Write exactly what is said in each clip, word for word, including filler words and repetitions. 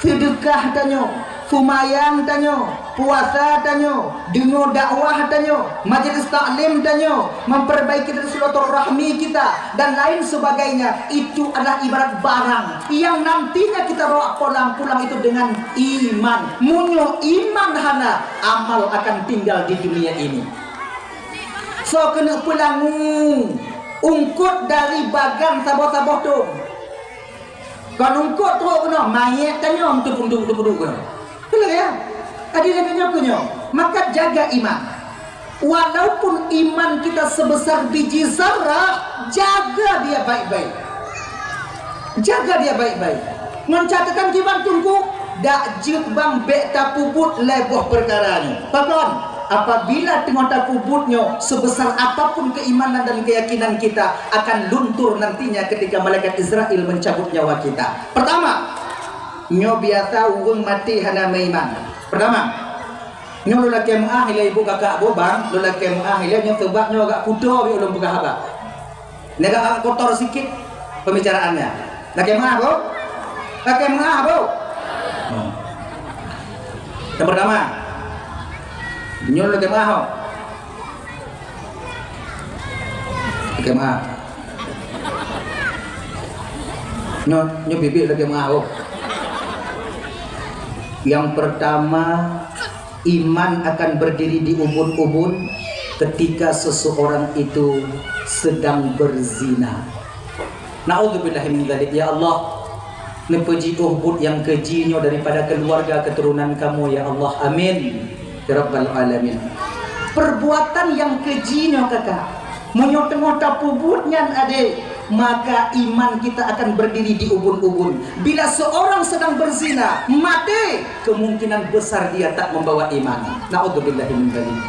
Seudeukah tanyoe, seumayang tanyoe, puasa tanyoe, deungoe dakwah tanyoe, majelis taklim tanyoe, memperbaiki silaturahmi kita, dan lain sebagainya, itu adalah ibarat barang yang nantinya kita bawa pulang, pulang itu dengan iman. Meunyoe iman hana, amal akan tinggal di dunia ini. Soe keuneuk peulangu ungkot dari bagan saboh-saboh thon. Kon ungkot trok keunoe, manyét tanyoe teupeuduk-teupeuduk keunoe. Betul ya? Jadi lagèe nyoe keuh nyoe. Maka jaga iman. Walaupun iman kita sebesar biji zarrah, jaga dia baik-baik. Jaga dia baik-baik. Ngon catatan kiban Teungku, dak jeuet bang bèk tapeubuet lhèe boh peukara nyoe. Pakon? Apabila teungoh tapeubuet nyoe, sebesar apapun keimanan dan keyakinan kita akan luntur nantinya ketika malaikat Israel mencabut nyawa kita. Pertama, nyoe biasa ureueng maté hana meuiman. Pertama, nyoe lôn lakèe meu'ah ilèe ibu kakak boh bang, lôn lakèe meu'ah ilèe nyoe seubab nyoe agak kuto ulôn peugah haba. Nyoe agak kotor sikit pembicaraannya. Lakèe meu'ah, Bu? Lakèe meu'ah, Bu? Hmm. Yang pertama, nyoe lakèe meu'ah, ho. Lakèe meu'ah. Nyoe, nyoe bibit lakèe meu'ah, ho. Yang pertama, iman akan berdiri di ubun-ubun ketika seseorang itu sedang berzina. Naudzubillahi min dzalik, ya Allah. Neupeujiôh buet nyang keji nyoe daripada keluarga keturunan kamoe, ya Allah. Amin, ya rabbal alamin. Perbuatan nyang keji nyoe, kakak, meunyoe teungoh tapeubuet nyan, adek, maka iman kita akan berdiri di ubun-ubun. Bila seorang sedang berzina, maté, kemungkinan besar dia tak membawa iman. Naudzubillahi min dzalik.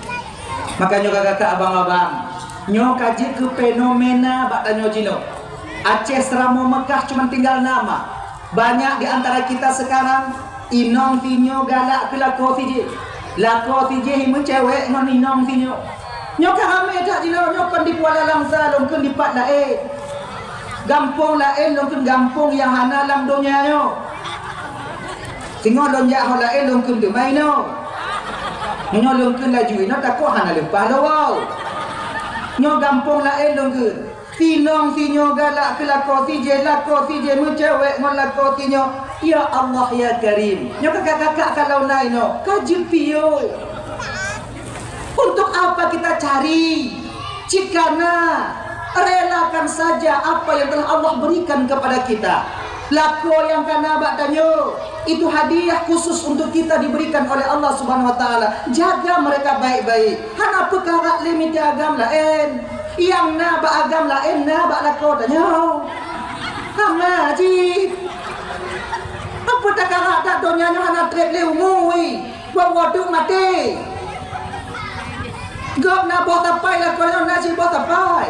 Makanya kakak-kakak, abang-abang, nyoe ka jeuet keu fenomena bak tanyoe jinoe. Aceh seuramoe Meukah cuma tinggal nama. Banyak di antara kita sekarang, inong sinyoe galak keu lakoe sijih. Lakoe sijih meucewek ngon inong sinyoe. Nyoe ka ramé that jinoe, nyoe kon di Kuala Langsa, lôn kheun di pat laén. Gampông laén, lôn kheun gampông nyang hana lam donya nyoe. Singoh lôn jak ho laén, lôn kheun teuma inoe. Meunyoe lôn kheun laju inoe, takot hana leupah lôn woe. Nyoe gampông laén lôn kheun. Sinong sinyoe galak keu lakoe sijih, lakoe sijih meucewek ngon lakoe sinyoe. Ya Allah, ya Karim. Nyoe kakak-kakak kalau na inoe, ka jeuet piôh. Untuk apa kita cari? Jika na, relakan saja apa yang telah Allah berikan kepada kita. Lakoe nyang ka na bak tanyoe, itu hadiah khusus untuk kita diberikan oleh Allah Subhanahu wa Taala. Jaga mereka baik-baik. Hana peukarat lé mita agam laén. Nyang na bak agam laén na bak lakoe tanyoe. Hana jih. Apa takarat that donya nyoe hana trép lé umu, wi. Boh-boh teuk maté. Gob na boh sapai lakoe nyoe na cit boh sapai.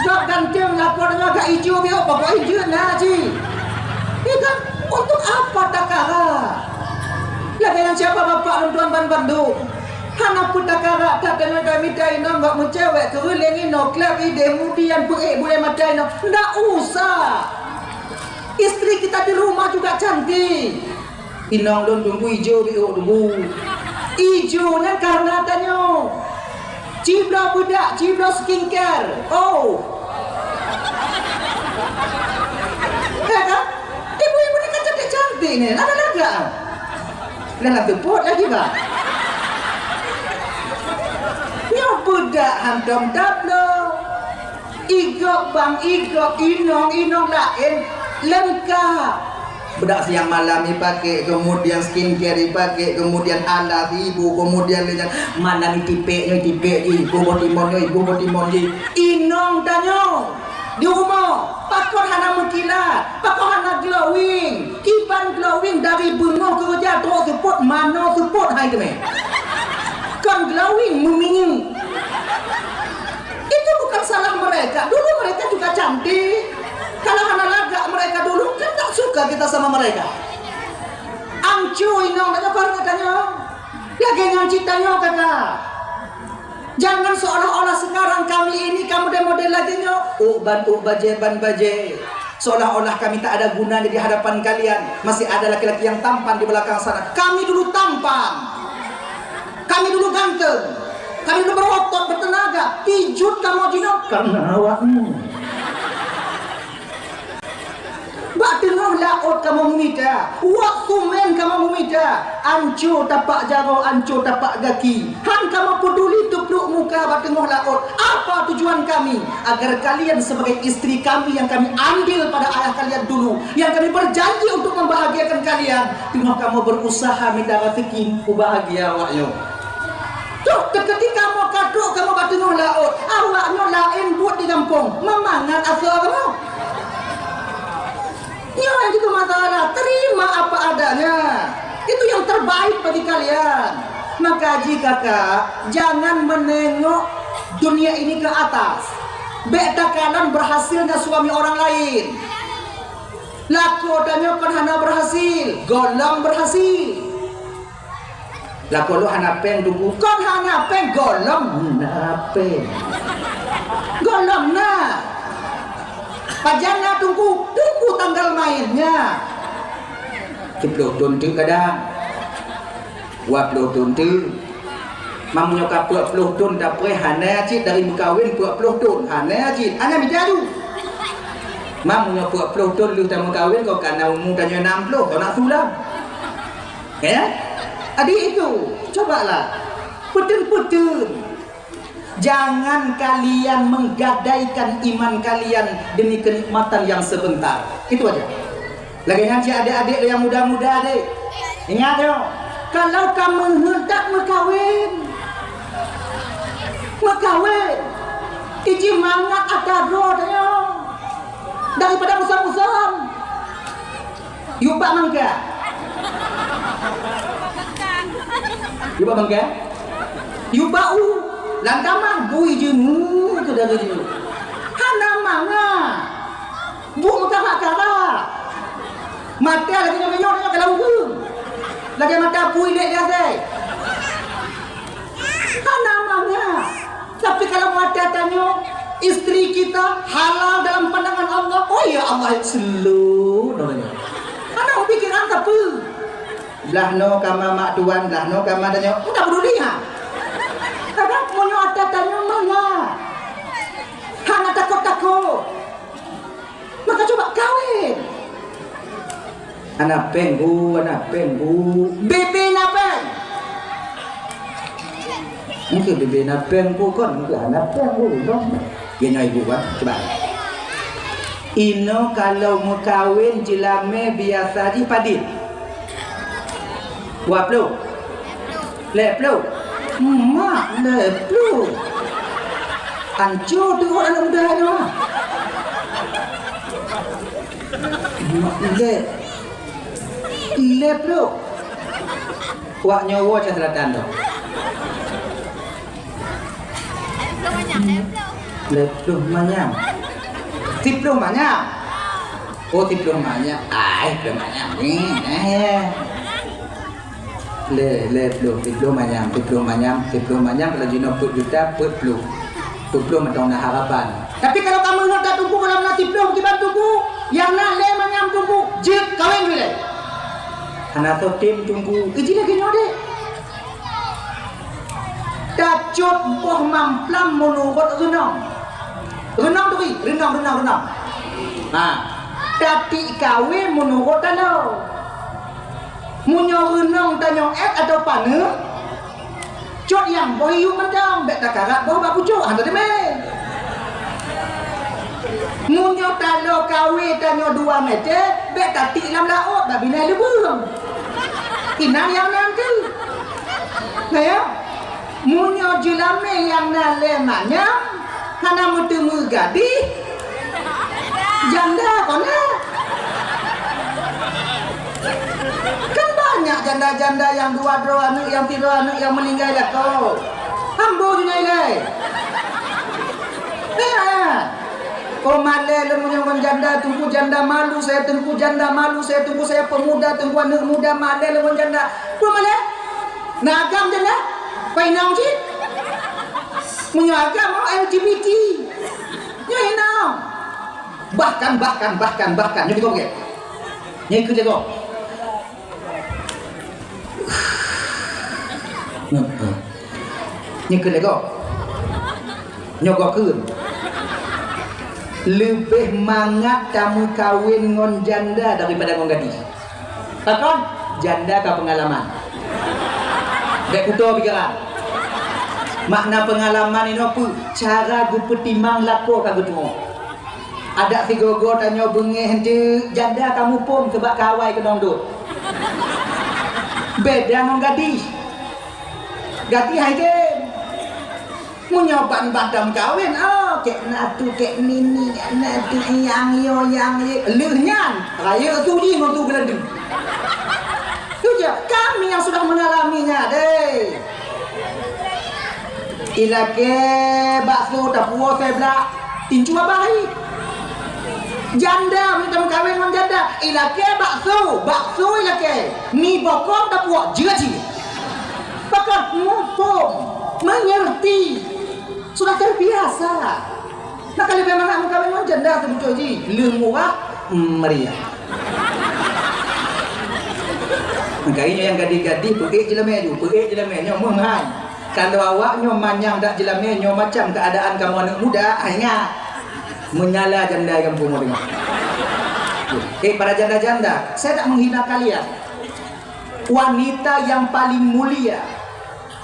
Gob ganteng lakoe nyoe agak ijo biôh, pokok ijo na cit. Iya kan? Untuk apa takarat? Lagèe nyang siapa bapak lôn tuan ban bandum. Hana peue takarat that tanyoe mita inong bak meucewek keu ureueng inoe klab idéh mudian peuék bulèe mata inoe. Ndak usah. Istri kita di rumah juga cantik. Inong lôn teungku ijo biôh teungku. Ijo nyan karena tanyoe. Cibloe beudak, cibloe skincare. Oh. Ya kan? Ibu-ibu ni kan cantik-cantik ni. Lagak-lagak. Dah nak tepot lagi, bah. Nyoe beudak hantom tabloe. Igop bang igop, inong-inong laén leungkap. Bedak siang malam ipaké, kemudian skincare ipaké, kemudian alas ibu, kemudian lé nyan malam itipék nyoe itipék jih, ibu boh timon nyoe ibu boh timon jih. Inong tanyoe di rumoh pakon hana meukilat, pakon hana glowing. Kiban glowing dari beungoh keureuja trok seupôt, manoe seupôt hai teumé. Kon glowing, meuminyéuk. Itu bukan salah mereka. Dulu mereka juga cantik. Kalau hana lagak mereka dulu, kan tak suka kita sama mereka. Ancu inong tanyoe, baru tanyoe. Lagèe nyan cit tanyoe, kakak. Jangan seolah-olah sekarang kami ini ka model-model lagèe nyoe. Ôk ban ôk, bajèe ban bajèe. Seolah-olah kami tak ada gunanya di hadapan kalian. Masih ada laki-laki yang tampan di belakang sana. Kami dulu tampan. Kami dulu ganteng. Kami dulu berotot, bertenaga. Pijut kamoe jinoe karena awakmu. Bak teungoh laôt kamoe meumita, wak sumen kamoe meumita, anco tapak jaroe, anco tapak gaki. Han kamoe peuduli teupluek muka bak teungoh laôt. Apa tujuan kami? Agar kalian sebagai istri kami yang kami ambil pada ayah kalian dulu, yang kami berjanji untuk membahagiakan kalian, teungoh kamoe berusaha mita raseuki ubahgia awaknyoe. Toh, teukeudi kamoe ka trok kamoe bak teungoh laôt, awaknyoe laén buet di gampông, meumangat asoe kamoe. Nyoe nyang jeuet masalah, terima apa adanya. Itu yang terbaik bagi kalian. Maka jih kakak, jangan menengok dunia ini ke atas. Bék takalon berhasilnya suami orang lain. Lakoe tanyoe kon hana berhasil, gohlom berhasil. Lakoe lôn hana péng, Teungku. Kon hana péng, gohlom na péng. Gohlom na. Pajan na, Teungku? Tunggu tanggal mainnya. Siplôh thôn teuk kadang. Dua plôh thôn teuk. Meunyoe ka peuet plôh thôn tapreh, hana cit dari meukawen peuet plôh thôn. Hana cit. Hana mita tu. Meunyoe peuet plôh thôn lheueh tameukawen, kon ka na umu tanyoe nam plôh, kon na sulam. Ya? Adik itu, cobalah. Peuteueng-peuteueng. Jangan kalian menggadaikan iman kalian demi kenikmatan yang sebentar. Itu aja. Lagèe nyan cit adik-adik yang muda-muda deh. Ingat yo, kalau ka meuheuet that meukawen. Meukawen. Iji mangat ata droe tanyoe. Daripada musam-musam. Yub bak mangga. Yub bak mangga. Yub bak u. Lam tamah bui jeungeue keu dara jeungeue. Hana mangat. Buet meukarat-karat. Mata lagèe nyoe-nyoe, nyoe ka lam ureueng. Lagèe mata bui lé di asèe. Hana mangat. Tapi kalau mata tanyoe, istri kita halal dalam pandangan Allah, oh ya, Allah yang selu namanya. Hana pikiran tapi. Blah noe kama mak tuan, blah noe kama tanyoe, hana peduli ha. Kadang meunyoe ata tanyoe mangat. Hana takot-takot. Maka coba kawin. Hana péng, Bu, hana péng, Bu. Bebe na péng. Mungkin bebe na péng, Bu, kon, mungkin hana péng, Bu, kon. Geuhnyoe, Ibu, kan, coba. Inoe kalau meukawen jeulamé biasa jih padit. Dua ploh. Lhèe ploh. Mak, lhèe ploh. Anco teuôt aneuk muda nyoe. Mak, lhèe. Lhèe ploh. Wak nyoe woe cah selatan tu. Lhèe ploh manyam. Siploh manyam. Oh, siploh manyam. Ai, siploh manyam. Ni, eh. Lhèe, lhèe ploh, siploh manyam, siploh manyam, siploh manyam, kalau jinoe peuet juta, peuet ploh. Peuet ploh mantong na harapan. Tapi kalau kamoe nyoe that Teungku, kalau na siploh kiban Teungku, nyang na lhèe manyam Teungku, jeuet kawin ilèe. Hana soe tem Teungku, iji lagèe nyoe deh. Tacot boh mamplam meunurot reunong. Reunong turi, reunong, reunong, reunong. Ha, tatiek kawé meunurot tanoh. Meunyoe reunong tanyoe èt atawa paneuk, cot nyang boh iyup mantong, bèk takarat boh bak pucôk, hana teumé. Meunyoe taloe kawé tanyoe dua mètè, bèk tatiek lam laôt, bak binéh leubeueng. Inan nyang na teuh. Nah, ya. Meunyoe jeulamé nyang na lhèe manyam hana meuteumé gadih, janda kon na. Kan banyak janda-janda nyang dua droe aneuk, nyang sidroe aneuk nyang meuninggai lakoe. Ambo jinoe ilèe. Ya. Oh, malèe lôn meunyoe ngon janda, Teungku, janda malu saya, Teungku, janda malu saya, Teungku, saya pemuda, Teungku, aneuk muda, malèe lôn ngon janda. Peue malèe? Na agam janda? Pai inong cit. Meunyoe agam, oh, L G B T. Nyoe inong. Bahkan, bahkan, bahkan, bahkan, nyoe beutôi, nyoe ikut jago. Nyoe ikut jago. Nyoe gok kheun. Leubeh mangat tameukawen ngon janda daripada ngon gadis. Pakon? Janda ka peungalaman. Bèk kuto pikiran. Makna peungalaman inoe peue? Cara geupeutimang lakoe ka geutuoh. Adak sigoe-goe tanyoe beungéh eunteuk janda ka muphom sabab ka awai keunong dot. Beda ngon gadis. Gadis hai tem. Meunyoe ban-ban tameukawen, oh, kek natu, kek nini, kek natu, nyang yo, nyang ye. Lheueh nyan, rayeuk su jih ngon su geulanteue. Tu je, kami yang sudah mengalaminya, deh. Ilakèe bakso tapuwoe seblak, tincu abai. Janda, meunyoe tameukawen ngon janda, ilakèe bakso, bakso ilakèe. Mi bokong tapuwoe, jeuet jih. Pakon muphom, mengerti, sudah terbiasa. Maka leubeh mangat meukawen ngon janda seubeutôi jih, lheueh murah, meriah. Maka nyoe nyang gadih-gadih, peuék jeulamèe ju, peuék jeulamèe nyoe meuhai. Kalau awak nyoe manyang dak jeulamèe nyoe macam keuadaan kamoe aneuk muda, ah, ingat. Meunyalah janda gampông deungoe. Eh, para janda-janda, saya tak menghina kalian. Wanita yang paling mulia,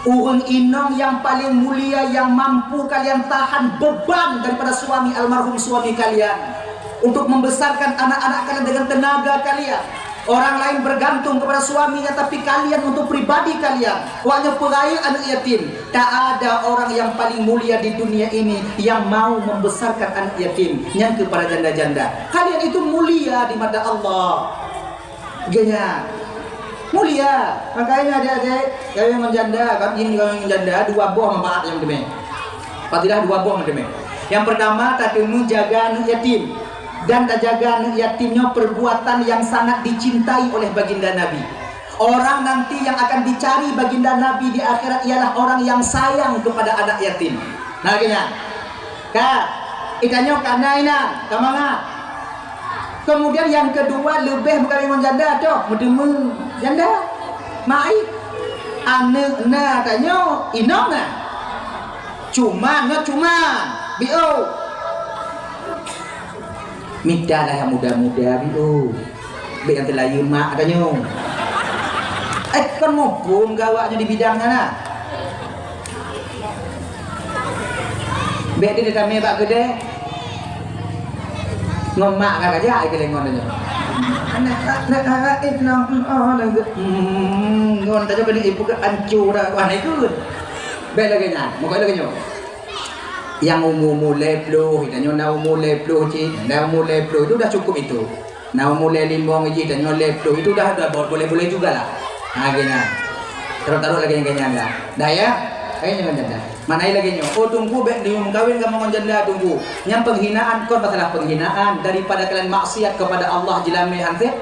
ureueng inong nyang paleng mulia nyang mampu kalian tahan beban daripada suami almarhum suami kalian untuk membesarkan anak-anak kalian dengan tenaga kalian. Orang lain bergantung kepada suaminya, tapi kalian untuk pribadi kalian, awaknyan peurayeuk aneuk yatim. Tak ada orang yang paling mulia di dunia ini yang mau membesarkan anak yatim, nyan keuh para janda-janda. Kalian itu mulia di mata Allah. Geuhnyan mulia. Makanya adik-adik, kawin ngon janda, kawin ngon janda, dua boh manfaat nyang teumé. Fadilah dua boh nyang teumé. Yang pertama, tateumé jaga aneuk yatim. Dan tajaga aneuk yatim nyoe perbuatan yang sangat dicintai oleh baginda Nabi. Orang nanti yang akan dicari baginda Nabi di akhirat ialah orang yang sayang kepada anak yatim. Nah, geuhnyan. Ka, itanyoe ka na inan, ka mangat. Kemudian yang kedua, leubeh meukawen ngon janda toh, meuteumé janda. Mai, aneuk na tanyoe, inong na. Cuman, nyoe cuman, biôh. Mita lah nyang muda-muda, biôh. Bèk nyang teulayeue mak tanyoe. Eh, kon muphom gawak nyoe di bidang nyan, nah. Bèk di tamé bak keudè. Ngon mak ka kajak ai keulengon nyoe. Anak, anak, anak, eh, nong, oh, nong, hmm, ngon tajak keuneuk ibu ke ancu dah, wah, ikut. Bèk lagèe nyan, meukai lagèe nyoe. Nyang umu-umu lhèe ploh, tanyoe na umu lhèe ploh cit, na umu lhèe ploh, itu dah cukup itu. Na umu lhèe limong jih, tanyoe lhèe ploh, itu dah, dah bo-, boleh-boleh jugalah. Ha, lagèe nyan. Tarot-tarot lagèe nyan, nyan lah. Dah ya? Lagèe nyan, nyan dah. Makna lagèe nyoe. Oh, Teungku, bèk neumeukawen kamoe ngon janda, Teungku. Nyan penghinaan, kon masalah penghinaan. Daripada kalian maksiat kepada Allah, jeulamèe han sép.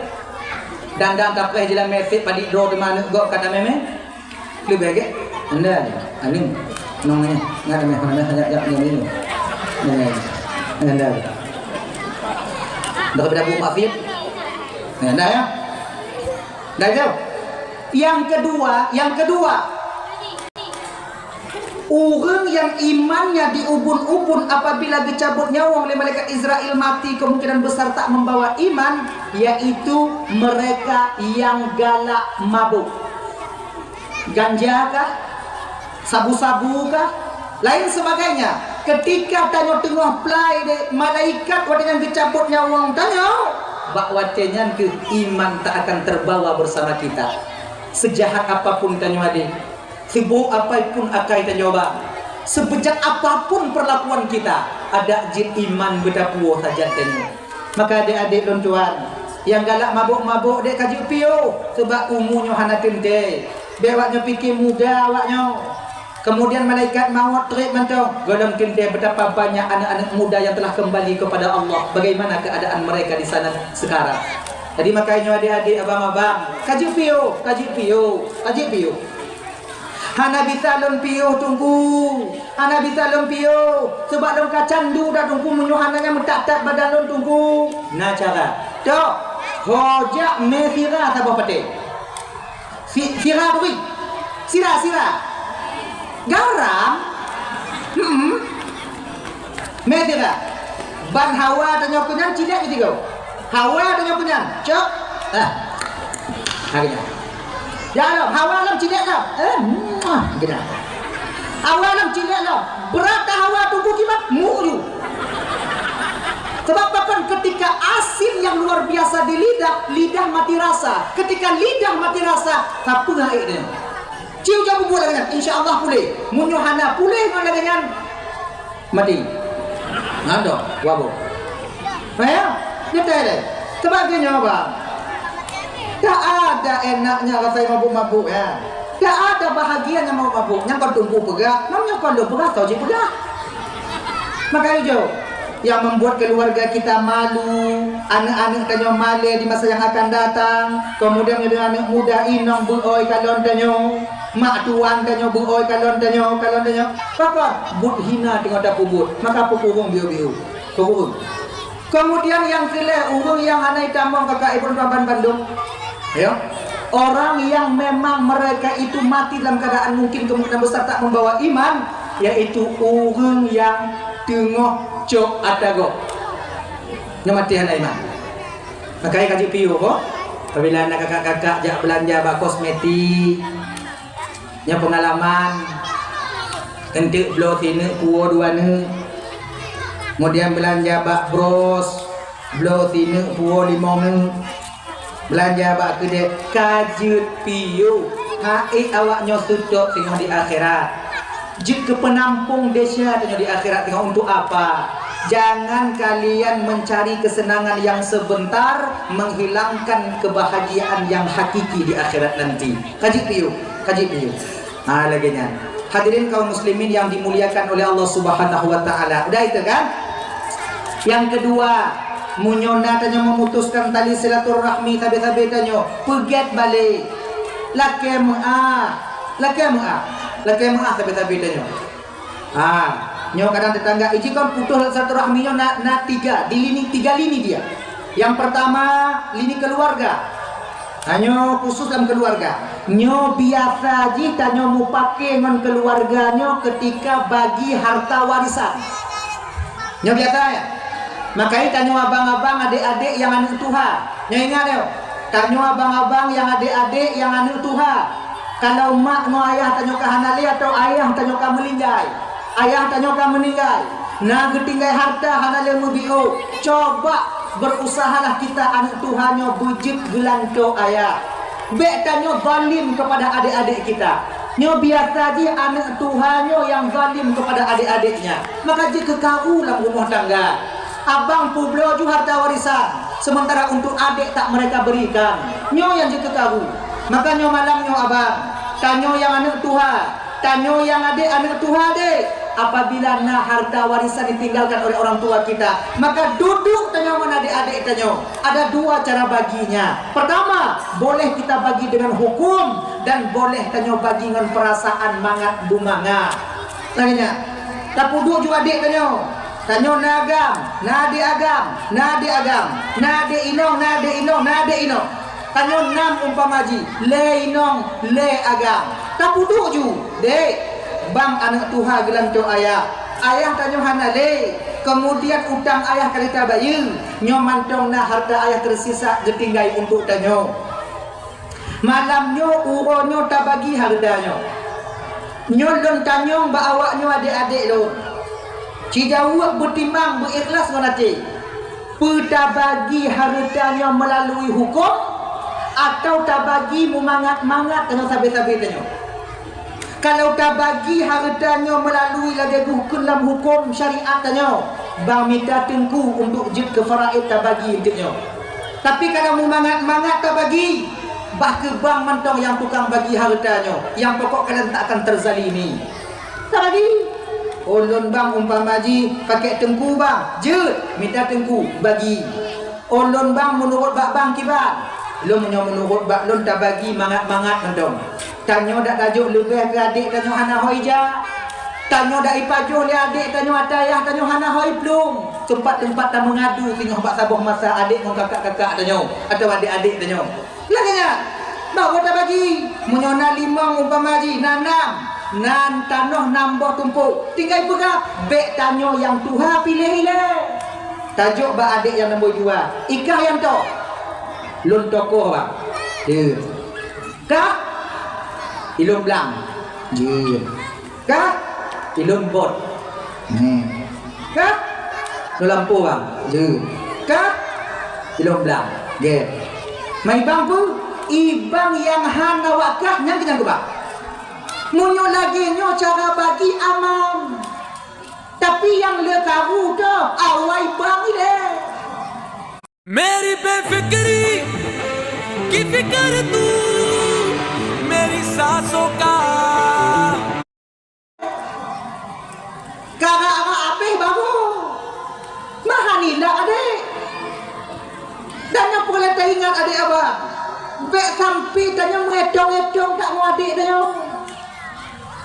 Dan, dan tapreh jeulamèe sép, padit droe teuma aneuk gob ka tamè-mè. Leubeh gèt? Anda ni, aneuk. Nong ni, ngat ni, ngat ni, ngat ni, ngat ni. Anda. Dah pada buat maksiat? Anda ya? Dah jauh? Yang kedua, yang kedua, ureueng nyang imannya diubun-ubun apabila geucabut nyawöng lé malaikat Israel mati, kemungkinan besar tak membawa iman, yaitu mereka yang galak mabuk. Ganja kah? Sabu-sabu kah? Lain sebagainya. Ketika tanyoe teungoh plai deh malaikat watèe nyan geucabut nyawöng tanyoe, bak watèe nyan keuh iman tak akan terbawa bersama kita. Sejahat apapun tanyoe adeh, seuburuk apapun akai tanyoe ba, seubejat apapun perlakuan kita, adak jeuet iman beutapuwoe sajan tanyoe. Maka adek-adek lôn tuan, nyang galak mabök-mabök dek ka jeuet piôh, sabab umu nyoe hana teuntèe. Bèk awak nyoe pike muda awak nyoe. Kemudian malaikat maut trép mantong, gohlom teuntèe betapa banyak anak-anak muda yang telah kembali kepada Allah. Bagaimana keadaan mereka di sana sekarang? Jadi makanya adek-adek, abang-abang, ka jeuet piôh, ka jeuet piôh, ka jeuet piôh. Hana bisa lôn piôh, Teungku. Hana bisa lôn piôh. Sebab lôn ka candu dah, Teungku, meunyoe hana nyan meutat-tat badan lôn, Teungku. Na cara. Tok, ho jak mé sira saboh paté. Si-, sira turi. Sira, sira. Garam. Hmm. Mé sira. Ban hawa tanyoe keunyan, cilek keu tiga. Hawa tanyoe keunyan. Cok. Ah. Ha, keunyan. Ya Allah, hawa lom, cilek lom. Eh, muah, keunyan. Hawa lom, cilek lom. Brat dah hawa, Teungku, kiban, mu ju. Sebab pakon, ketika asin yang luar biasa di lidah, lidah mati rasa. Ketika lidah mati rasa, sapeue aék dia? Ciu jak bubuet lagèe nyan, insya Allah puléh. Meunyoe hana puléh ngon lagèe nyan, mati. Nyan dong, wabah. Nah, ya, nyetai deh. Sebab geuh nyoe, Bang. Tak ada enaknya rasa mabuk-mabuk, ya. Tak ada bahagianya mabuk-mabuk. Nyang kon Teungku peugah, nyang kon lôn peugah, soe jipeugah. Maka jaweueb, yang membuat keluarga kita malu, aneuk-aneuk tanyoe malèe di masa yang akan datang, kemudian aneuk muda inong beu-ôi kalon tanyoe, mak tuan tanyoe beu-ôi kalon tanyoe, kalon tanyoe. Pakon? Buet hina teungoh tapeubuet, maka peukureueng biôh-biôh. Peukureueng. Kemudian nyang keulhèe, ureueng nyang hana jitamong kakak ibu tuan bandum. Ya. Orang yang memang mereka itu mati dalam keadaan mungkin kemungkinan besar tak membawa iman, yaitu ureueng nyang teungoh cok ata gob. Nyan mati hana iman. Makanya ka jeuet piôh, ko. Apabila na kakak-kakak jak beulanja bak kosmetik, nyan peungalaman, enteuk bloe sineuk puwoe dua neuk. Kemudian beulanja bak bros, bloe sineuk puwoe limong neuk. Beulanja bak keudè, ka jeuet piôh. Hai awak nyoe seutôt teungoh di akhirat. Jeuet keu peunampong desya teungoh di akhirat teungoh. Untuk apa? Jangan kalian mencari kesenangan yang sebentar menghilangkan kebahagiaan yang hakiki di akhirat nanti. Ka jeuet piôh, ka jeuet piôh. Ha, lagèe nyan. Hadirin kaum muslimin yang dimuliakan oleh Allah Subhanahu wa Ta'ala. Udah itu kan? Yang kedua, meunyoe na tanyoe memutuskan tali silaturahmi sabe-sabe tanyoe, peugèt balek. Lakèe meu'ah. Lakèe meu'ah. Lakèe meu'ah sabe-sabe tanyoe. Ha, nyoe kadang tetangga, iji kon putus silaturahmi nyoe na, na tiga, di lini, tiga lini dia. Yang pertama, lini keluarga. Ha, nyoe khusus lam keluarga. Nyoe biasa jih tanyoe mupake ngon keluarga nyoe ketika bagi harta warisan. Nyoe biasa, ya. Makanya tanyoe abang-abang, adek-adek nyang aneuk tuha. Nyoe ingat, ya. Tanyoe abang-abang nyang adek-adek nyang aneuk tuha. Kalau mak ngon ayah tanyoe ka hana lé atau ayah tanyoe ka meuninggai, ayah tanyoe ka meuninggai, na geutinggai harta hana lé meubiôh, coba berusahalah kita aneuk tuha nyoe beujeuet geulantoe ayah. Bèk tanyoe zalim kepada adik-adik kita. Nyoe biasa jih aneuk tuha nyoe nyang zalim kepada adik-adiknya. Maka jeuet keu karu lam rumoh tangga. Abang peubloe ju harta warisan, sementara untuk adek tak mereka berikan. Nyoe nyang jeuet keu karu. Maka nyoe malam nyoe abang, tanyoe nyang aneuk tuha, tanyoe nyang adek aneuk tuha dek. Apabila na harta warisan ditinggalkan oleh orang tua kita, maka duduk tanyoe ngon adek-adek tanyoe. Ada dua cara baginya. Pertama, boleh kita bagi dengan hukum dan boleh tanyoe bagi ngon perasaan mangat beumangat. Lagèe nyan. Tapeuduek ju adek tanyoe. Tanyoe na agam, na adek agam, na adek agam, na adek inong, na adek inong, na adek inong. Tanyoe nam umpama jih, lhèe inong, lhèe agam. Tapeuduek ju, dek, bang aneuk tuha geulantoe ayah. Ayah tanyoe hana lé. Kemudian utang ayah ka lheueh tabayeue. Nyoe mantong na harta ayah tersisa geutinggai untuk tanyoe. Malam nyoe uroe nyoe tabagi hareuta nyoe. Nyoe lôn tanyong bak awak nyoe adek-adek lôn. Sijaweueb beutimbang beuikhlas ngon até. Peue tabagi hareuta nyoe meulalui huköm, atawa tabagi meumangat-mangat tanyoe sabe-sabe tanyoe? Kalau tabagi hareuta nyoe meulalui lagèe geukheun lam huköm syariat tanyoe, bang mita teungku untuk jeuet keu faraid tabagi eunteuk nyoe. Tapi kalau meumangat-mangat tabagi, bah keu bang mantong nyang tukang bagi hareuta nyoe, nyang pokok kalian tak akan terzalimi. Tabagi. Ulôn bang umpama jih pakèk teungku bang, jeuet mita teungku bagi. Ulôn bang meunurot bak bang kiban. Lôn meunyoe meunurot bak lôn tabagi mangat-mangat mantong. Tanyoe dak tajok leubeh keu adék tanyoe hana ho ija. Tanyoe dak ipajoh lé adék tanyoe ata ayah tanyoe hana ho iplueng. Teumpat-teumpat tameungadu singoh bak saboh masa adék ngon kakak-kakak tanyoe atawa adék-adék tanyoe. Lagèe nyan, bah tabagi. Meunyoe na limong umpama jih, na nam, nan tanoh nam boh tumpôk, tinggai peugah, bèk tanyoe nyang tuha piléh ilèe. Tajok bak adék nyang nombor dua, ikah nyang toh. Lôn tokoh bang. Jeuet. Kah? Ilôn blang. Jeuet. Kah? Ilôn bot. Neh. Kah? Lôn lampôh bang. Jeuet. Kah? Ilôn blang. Gèt. Mai bang peue? Ibang nyang hana wak kah nyan keuh nyang keubah. Meunyoe lagèe nyoe cara bagi aman. Tapi nyang le karu toh awai bang ilèe. मेरी बेफिक्री की फिक्र तू मेरी सांसों का. Karap-karap abéh baru. Mahan ilak adék. Dan nyang peureulèe taingat adék abang. Bèk sampai tanyoe meuetong-etong tak mau adék tanyoe.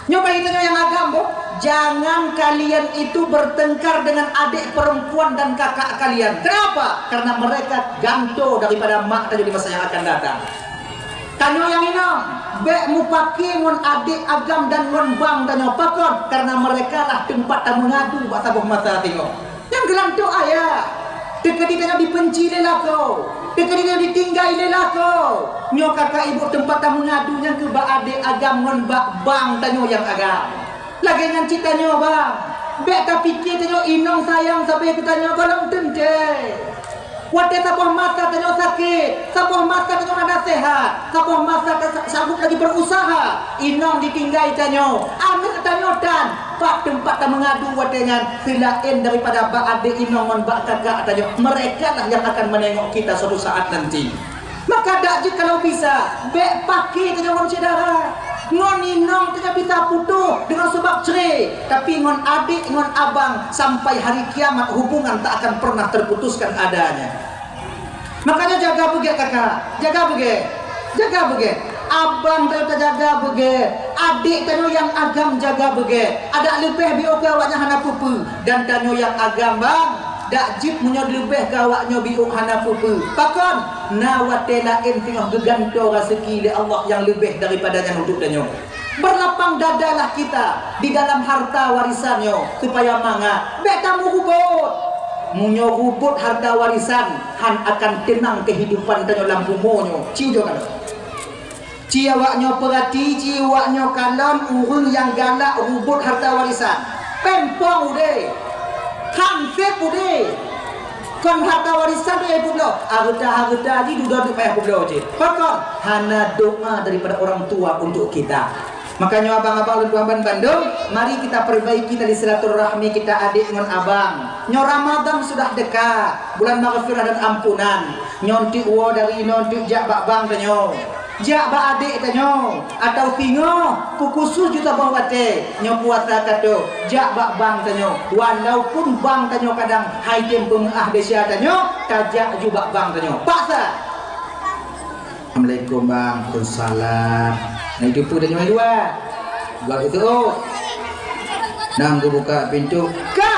Nyoe bagi tanyoe nyang agam boh, jangan kalian itu bertengkar dengan adik perempuan dan kakak kalian. Kenapa? Karena mereka gantoe daripada mak tanyoe di masa yang akan datang. Tanyoe nyang inong, bèk mupake ngon adik agam dan ngon bang tanyoe. Pakon? Karena mereka lah teumpat tameungadu bak saboh masa singoh. Nyang geulantoe ayah, teukeudi tanyoe dibenci lé lakoe, teukeudi tanyoe ditinggai lé lakoe. Nyoe kakak ibu teumpat tameungadu nyang keu bak adék agam ngon bak bang tanyoe nyang agam. Lagèe nyan cit tanyoe bang, bèk tapike tanyoe inong sayang sabe keu tanyoe gohlom teuntèe. Watèe saboh masa tanyoe sakét, saboh masa tanyoe hana sehat, saboh masa ta-, sanggup lagi berusaha, inong ditinggai tanyoe, aneuk tanyoe tan, pat teumpat tameungadu watèe nyan seulaén daripada bak adék inong ngon bak kakak tanyoe, mereka lah yang akan menengok kita suatu saat nanti. Maka dak jeuet kalau bisa, bèk pake tanyoe ngon syedara. Ngon inong tanyoe bisa putôh deungon sabab cre, tapi ngon adék ngon abang sampai hari kiamat hubungan tak akan pernah terputuskan adanya. Makanya jaga beugèt kakak, jaga beugèt, jaga beugèt. Abang tanyoe tajaga beugèt, adék tanyoe nyang agam jaga beugèt. Adak leubeh biôh keu awaknyan hana peue-peue. Dan tanyoe nyang agam bang, dak jeuet meunyoe leubeh keu awaknyoe biôh hana peue-peue. Pakon? Na watèe laén singoh geugantoe raseuki lé Allah nyang leubeh daripada nyan untuk tanyoe. Berlapang dadalah kita di dalam harta warisan nyoe supaya mangat. Bèk tameurubot. Meunyoe rubot harta warisan, han akan teunang kehidupan tanyoe lam bumoe nyoe. Ci ujoe kalon. Ci awaknyoe peurati, ci awaknyoe kalon ureueng nyang galak rubot harta warisan. Pèng pong udeh. Hansép udeh. Kon harta warisan tu nyang peuet bloe. Hareuta-hareuta jih dudoe teuk payah peuet bloe jih. Pakon? Hana doa daripada orang tua untuk kita. Makanya abang-abang lôn tuan ban bandum, mari kita perbaiki tali silaturahmi kita adék ngon abang. Nyoe Ramadan sudah dekat, bulan maghfirah dan ampunan. Nyoe teuk woe dari inoe teuk jak bak bang tanyoe. Jak bak adék tanyoe, atau singoh, keu khusus ju saboh watèe, nyoe puasa ka trôk, jak bak bang tanyoe. Walaupun bang tanyoe kadang han tem peumeu'ah desya tanyoe, tajak ju bak bang tanyoe. Paksa! Assalamualaikum bang. Waalaikumsalam. Nah, itu pun tanyoe dua. Bang itu. Nang geubuka pintu. Ka!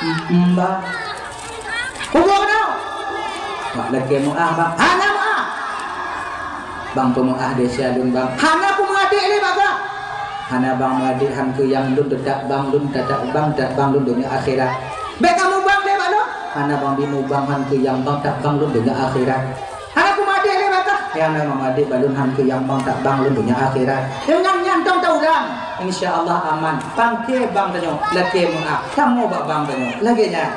Em, em, bang. Hubung keunoe. Bak lakèe meu'ah, bang. Hana meu'ah. Bang peumeu'ah desya lôn, bang. Hana peumeu'ah adék lé, bang, ka. Hana bang meu'ah adék, han keu nyang lôn, teutap bang lôn, teutap bang, teutap bang lôn donya akhirat. Bèk kamoe bang lé bak lôn. Hana bang bimubang, han keu nyang bang, teutap bang lôn donya akhirat. Hana peumeu'ah adék lé, bang, ka. Hana peumeu'ah adék bak lôn, han keu nyang bang, teutap bang lôn donya akhirat. Nyang nyan, nyan tong taulang. Insya Allah aman. Pangke bang tanyoe, lakèe meu'ah. Kamoe bak bang tanyoe. Lagèe nyan.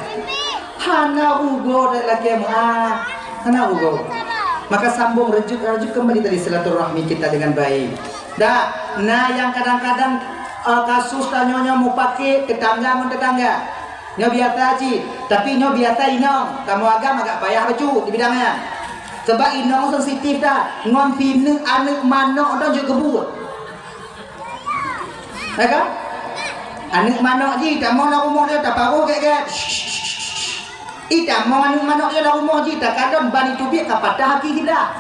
Hana rugoe dak lakèe meu'ah. Hana rugoe. Maka sambung rajuk-rajuk kembali tali silaturahmi kita dengan baik. Dak, na nyang kadang-kadang, eh, kasus tanyoe nyoe mupake tetangga ngon tetangga. Nyoe biasa cit, tapi nyoe biasa inong. Kamoe agam agak payah bacut di bidang nyan. Sebab inong sensitif that. Ngon sineuk aneuk manok tu jeuet keu buet. Ya kan? Aneuk manok jih, tamong lam rumoh dia, taparoh gèt-gèt. Tamong aneuk manok nyoe lam rumoh jih, takalon ban jiteubiet ka patah aki kiblah.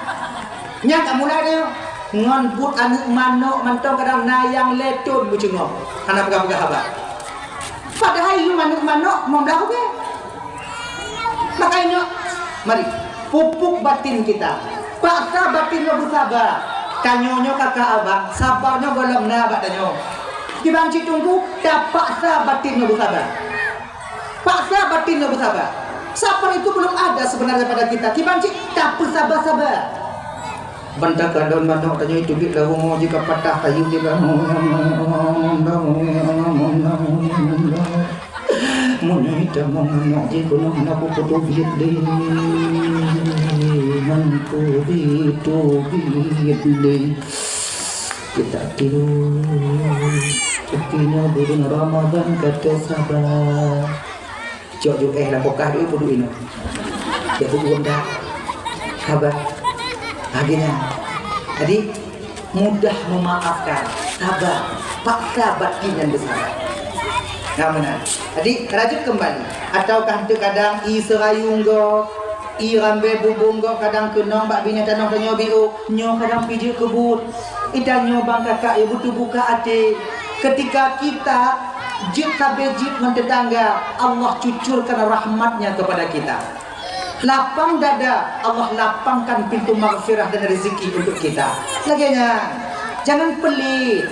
Nyan ka mulai nyoe. Ngon buet aneuk manok mantong kadang na nyang lhèe thon meucungok. Hana peugah-peugah haba. Padahai yum aneuk manok limong blah ribèe. Makajih nyoe, mari, pupuk batin kita. Paksa batin nyoe beusaba. Tanyoe nyoe kakak abang, saba nyoe gohlom na bak tanyoe. Kiban cit teungku, tapaksa batin nyoe beusaba. Paksa batin nyoe beusaba. Sabar itu belum ada sebenarnya pada kita. Kiban cit tapeusaba-saba. Ban takalon manok tanyoe teubiet lam rumoh jih ka patah kayu jih lam. Meunyoe tamong manok jih keunoe hana peue teubiet lé. Hana peue teubiet lé. Kita tiru. Tapi nyoe buleuen Ramadan ka teuh saba. Cok ju éh lam kulkas dulu peuduek inoe. Dak peuduek dah. Saba. Lagèe nyan. Jadi, mudah memaafkan, saba, paksa batin nyan beusaba. Nah, meunan. Jadi, lanjut kembali. Ataukah teu kadang ie seurayu gob, ie rambè bubông gob kadang keunong bak binéh tanoh tanyoe biôh, nyoe kadang pih jeuet keu buet. Ita nyoe bang kakak, ya, beuteubuka até. Ketika kita jeuet sabé jeuet ngon teutangga, Allah cucurkan rahmat-Nya kepada kita. Lapang dada, Allah lapangkan pintu maghfirah dan rezeki untuk kita. Lagèe nyan, jangan pelit.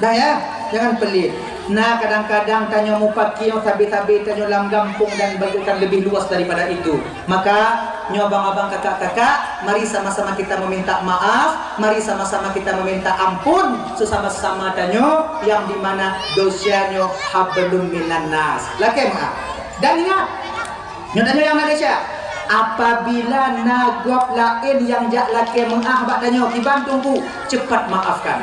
Dah ya, jangan pelit. Nah, kadang-kadang tanyoe mupaki nyang sabé-sabé tanyoe lam gampông dan bagaikan lebih luas daripada itu. Maka, nyoe abang-abang, kakak-kakak, mari sama-sama kita meminta maaf, mari sama-sama kita meminta ampun sesama-sesama tanyoe yang di mana dosa nyoe hablum minan nas. Lakèe meu'ah. Dan ingat, nyoe tanyoe nyang na desya. Apabila na gob laén nyang jak lakèe meu'ah bak tanyoe, kiban teungku, cepat maafkan.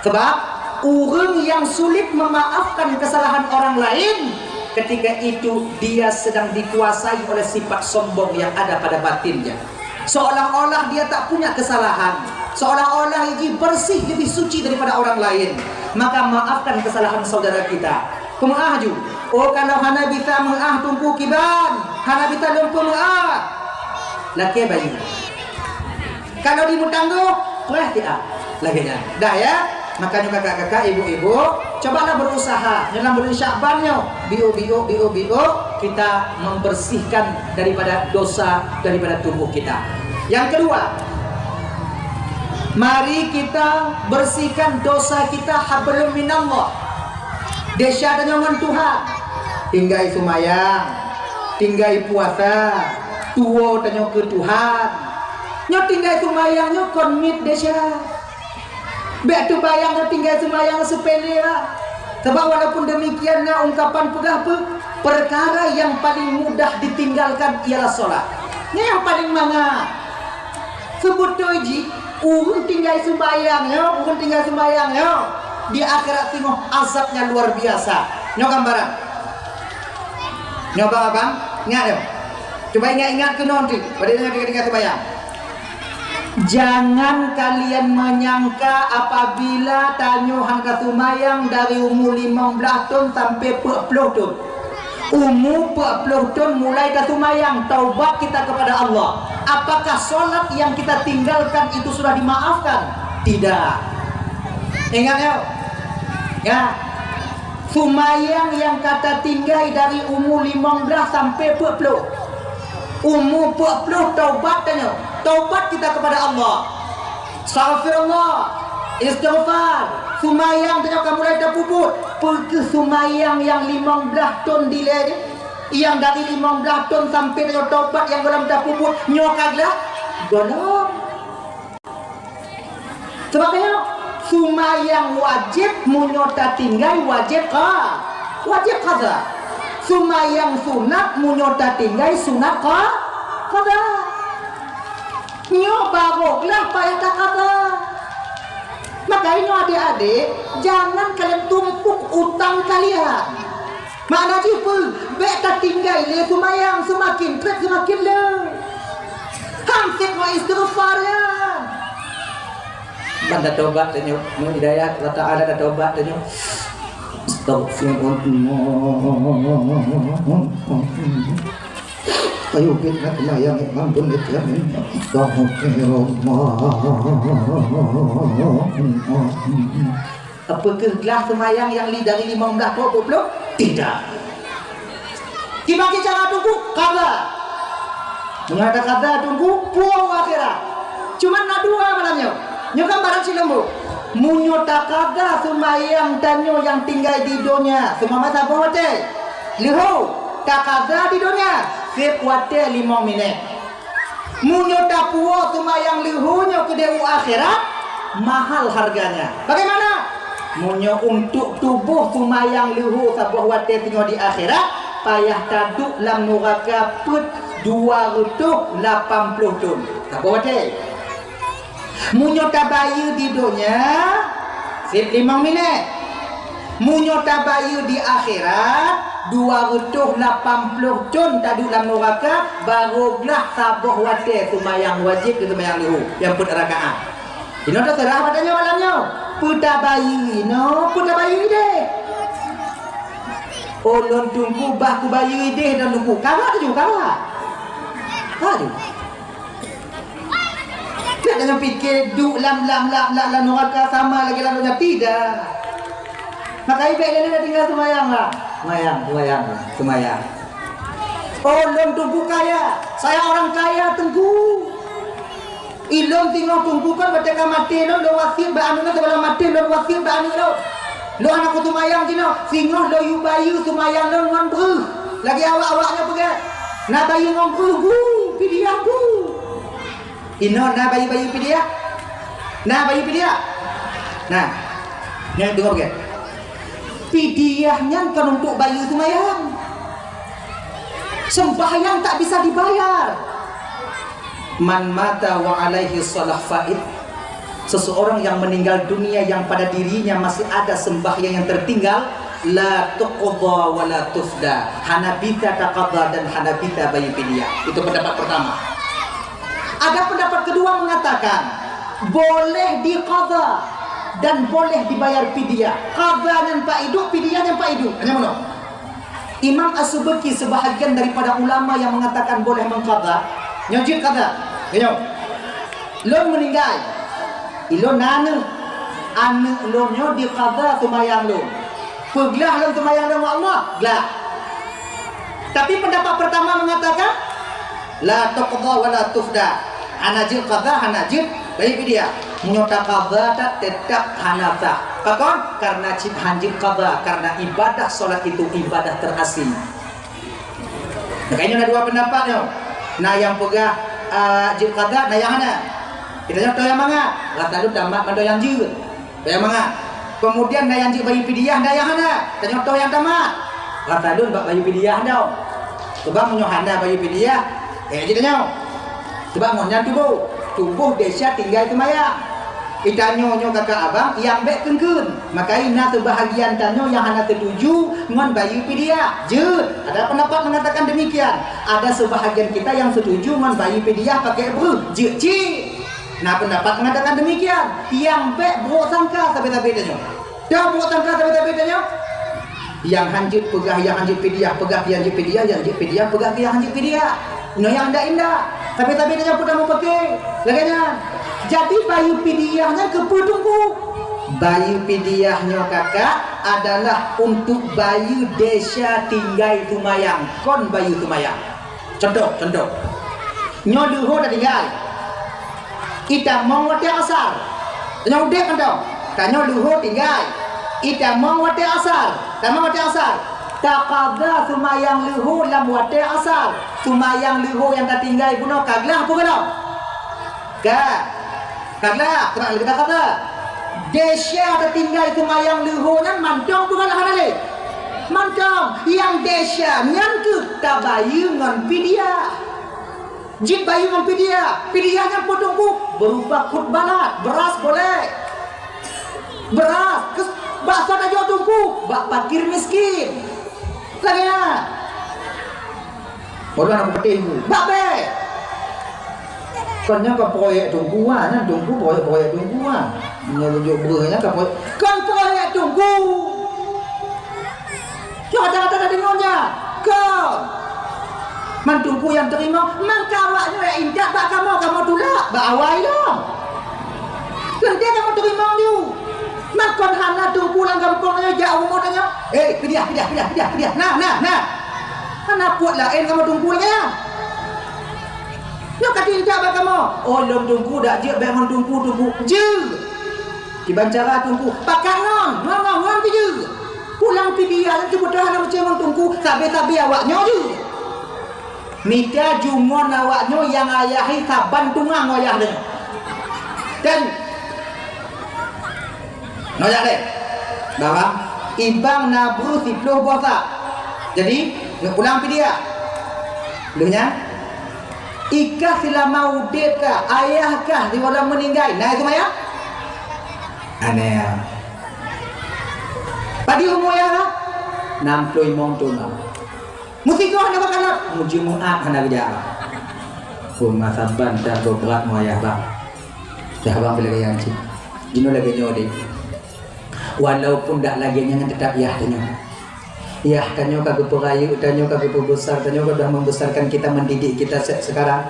Sebab, ureueng nyang sulit memaafkan kesalahan orang lain, ketika itu dia sedang dikuasai oleh sifat sombong yang ada pada batinnya. Seolah-olah dia tak punya kesalahan, seolah-olah jih bersih, lebih suci daripada orang lain. Maka maafkan kesalahan saudara kita. Peumeu'ah ju. Oh, kalau hana bisa meu'ah teungku kiban, hana bisa lôn peumeu'ah. Lakèe bayeue. Kalau di meutanggoh, preh siat. Lagèe nyan. Dah ya? Makanya kakak-kakak, ibu-ibu, cobalah berusaha. Nyoe lam buleuen Syakban nyoe, biôh-biôh, biôh-biôh, kita membersihkan daripada dosa daripada tubuh kita. Yang kedua, mari kita bersihkan dosa kita hablum minallah. Desya tanyoe ngon Tuhan. Tinggai seumayang, tinggai puasa, tuwoe tanyoe keu Tuhan. Nyoe tinggai seumayang nyoe kon miet desya. Bèk teubayang nyoe tinggai seumayang seupele lah. Sebab walaupun demikian na ungkapan peugah peue, perkara yang paling mudah ditinggalkan ialah solat. Nyoe nyang paling mangat. Seubeutôi jih, ureueng tinggai seumayang nyoe, ureueng tinggai seumayang nyoe, di akhirat singoh azabnya luar biasa. Nyoe gambaran. Nyoe abang-abang, ingat nyoe. Cuba ingat-ingat keunoe nanti, padahai nyoe tinggai-tinggai seumayang. Jangan kalian menyangka apabila tanyoe han ka seumayang dari umu limong blaih thon sampai peuet ploh thon. Umu peuet ploh thon mulai taseumayang, taubat kita kepada Allah. Apakah solat yang kita tinggalkan itu sudah dimaafkan? Tidak. Ingat ya. Ya. Seumayang nyang ka tatinggai dari umu limong blaih sampai peuet ploh. Umu peuet ploh taubat tanyoe. Taubat kita kepada Allah. Astaghfirullah, istighfar, seumayang tanyoe ka mulai tapeubuet. Peu kheueh seumayang nyang limong blaih thon dilèe nyoe? Nyang dari limong blaih thon sampai tanyoe taubat nyang gohlom tapeubuet, nyoe ka glah? Gohlom. Sabab nyoe, seumayang wajéb meunyoe tatinggai wajéb qa-, wajéb qadha. Seumayang sunat meunyoe tatinggai sunat qa-, qadha. Nyoe barô glah payah taqadha. Maka nyoe adék-adék, jangan kalian tumpuk utang kalian. Makna jih peue? Bèk tatinggai lé seumayang, seumaken trép seumaken le. Han sép ngon istighfar nyan. Ban tatobat tanyoe, ngon hidayah Allah Taala tatobat tanyoe. Astaghfirullah. Ayo kita kena yang imam pun dia. Apa keuh glah seumayang nyang li dari limong blah ploh peuet ploh? Tidak. Dibagi cara Teungku, qadha. Meunyoe taqadha Teungku, puwoe u akhirat. Cuman na dua malam nyoe. Nyoe kan barang sileumbu. Meunyoe taqadha seumayang tanyoe nyang tinggai di donya, seumpama saboh watèe. Leuhô, taqadha di donya, seb watèe limong minèt. Meunyoe tapuwoe seumayang leuhô nyoe keudeh u akhirat, mahal harganya. Bagaimana? Meunyoe untuk tuboh seumayang leuhô saboh watèe singoh di akhirat, payah taduek lam nuraka peuet dua reutôh lapan ploh thon. Saboh watèe. Meunyoe tabayeue di donya, seb limong minèt. Meunyoe tabayeue di akhirat, dua reutôh lapan ploh thon taduek lam nuraka, barô glah saboh watèe seumayang wajéb keu seumayang leuhô nyang peuet rakaat. Inoe teuseurah bak tanyoe malam nyoe. Peue tabayeue inoe, peue tabayeue ideh. Oh, lôn Teungku bah kubayeue ideh lôn Teungku. Ka bah laju, ka bah. Ka laju. Nyan tanyoe pike duek lam, lam, lam, lam, lam nuraka sama lagèe lam donya, tidak. Maka ibèk lé tinggai seumayang lah. Seumayang, seumayang, seumayang. Oh, lôn Teungku kaya. Saya orang kaya, Teungku. Ilôn singoh Teungku kan watèe ka maté lôn, lôn wasiet bak aneuk lôn, sebelum maté lôn wasiet bak aneuk lôn. Lôn hana kuseumayang jinoe, singoh lôn yue bayeue seumayang lôn ngon breuh. Lagèe awak-awak nyoe peugah, na bayeue ngon breuh, gu, pidiah, gu. Inoe na bayeue-bayeue pidiah? Na bayeue pidiah? Nah, nyan deungö beuget. Pidiah nyan kon untuk bayeue seumayang. Sembahyang tak bisa dibayar. Man mata wa alaihi shalah faid. Seseorang yang meninggal dunia yang pada dirinya masih ada sembahyang yang tertinggal, la tuqda wa la tufda. Hana bisa taqadha dan hana bisa bayeue pidiah. Itu pendapat pertama. Ada pendapat kedua mengatakan, boleh diqadha dan boleh dibayar pidiah. Qadha nyan pak idup, pidiah nyan pak idup. Hanya meunoe. Imam As-Subki sebahagian daripada ulama yang mengatakan boleh mengqadha. Nyoe jeuet qadha. Nyoe. Lôn meuninggai. Ilôn na aneuk. Aneuk lôn nyoe diqadha seumayang lôn. Peuglah lôn seumayang lôn ngon Allah, glah. Tapi pendapat pertama mengatakan, la tuqda wa la tufda. Hana jeuet qadha, hana jeuet bayeue pidiah. Meunyoe taqadha that, tetap hana sah. Pakon? Karena cit han jeuet qadha, karena ibadah salat itu ibadah terasing. Makanya na dua pendapat nyoe. Na nyang peugah, ah, jeuet qadha, na nyang hana. Kita nyoe toh nyang mangat. Rasa lôn tamat mandum nyang jeuet. Nyang mangat. Kemudian na nyang jeuet bayeue pidiah, na nyang hana. Tanyoe toh nyang tamat. Rasa lôn bak bayeue pidiah nyoe. Sebab meunyoe hana bayeue pidiah, eh, jeuet nyoe. Sebab ngon nyan tuboh, tuboh desya tinggai seumayang. Itanyoe nyoe kakak abang nyang bèk keungkeuen. Maka na seubahagian tanyoe nyang hana setuju ngon bayeue pidiah. Jeuet, ada pendapat mengatakan demikian. Ada seubahagian kita nyang setuju ngon bayeue pidiah pakèk breuh. Jeuet cit. Na pendapat mengatakan demikian. Nyang bèk brôk sangka sabe-sabe tanyoe. Nyang brôk sangka sabe-sabe tanyoe. Nyang han jeuet peugah nyang han jeuet pidiah, peugah nyang jeuet pidiah, nyang jeuet pidiah, peugah nyang han jeuet pidiah. Nyoe nyang indak-indak. Sabe-sabe tanyoe peue tameupaké. Lagèe nyan. Jadi bayeue pidiah nyan keupeue Teungku? Bayeue pidiah nyoe kakak adalah untuk bayeue desya tinggai seumayang, kon bayeue seumayang. Contoh, contoh. Nyoe leuhô tatinggai. Itamong watèe asar. Tanyoe udép mantong. Tanyoe leuhô tinggai. Itamong watèe asar. Tamong watèe asar. Taqadha seumayang leuhô lam watèe asar. Seumayang leuhô nyang tatinggai bunoe ka glah peue gohlom? Ka. Ka glah, teuma lagèe taqadha. Desya tatinggai seumayang leuhô nyan mantong peue gohlom hana lé? Mantong. Nyang desya nyan keuh tabayeue ngon pidiah. Jeuet bayeue ngon pidiah. Pidiah nyan peue Teungku? Berupa khutbah, beuras boleh. Beuras, keu-, bak soe tajok Teungku? Bak fakir miskin. Lagèe nyan. Bodoh aneuk peutéh Teungku. Bak bèe. Kon nyan ka proyek Teungku, ah, nyan Teungku, proyek-proyek Teungku, ah. Nyoe jok breuh nyan ka proyek. Kon proyek Teungku. Nyoe ata-ata tadeungoe nyan. Kon. Man Teungku nyang teurimong, mangka awak nyoe jak intat bak kamoe, kamoe tulak bak awai lom. Teuntée kamoe teurimong ju. Makon hana Teungku lam gampông nyoe jak rumoh tanyoe, "Eh, pidiah, pidiah, pidiah, pidiah, pidiah. Nah, nah, nah." Hana peuet laén kamoe Teungku lagée nyan. Nyoe ka teuintat bak kamoe. "Oh, lôn Teungku dak jeuet bék ngon Teungku, Teungku." Jeuet. Kiban cara Teungku, pakat ngon, ngon, ngon, ngon pih jeuet. Pulang pidiah nyan teupeuteuh hana meucéh ngon Teungku, sabe-sabe awak nyoe jeuet. Mita ju ngon awak nyoe nyang ayahi saban tungang wayah nyoe. Dan nojak deh. Bang, ibang na breuh siploh boh sak. Jadi, neupulang pidiah. Lheueh nyan, ikah seulama udeb kah, ayah kah sigohlom meuninggai, na seumayang? Aneh. Padum umu ayah kah? Nam ploh limong thon. Meusigoe hana bak kalab, mujeumaat hana geujak. Peue masa ban dah brat mu ayah bang. Dah bang pih lagée nyan cit. Jinoe lagée nyoe deh. Walaupun dak lagée nyan, teutap yah tanyoe. Yah tanyoe ka geupeurayeuk tanyoe, ka geupeubesar tanyoe, ka dah membesarkan kita, mendidik kita se-, sekarang.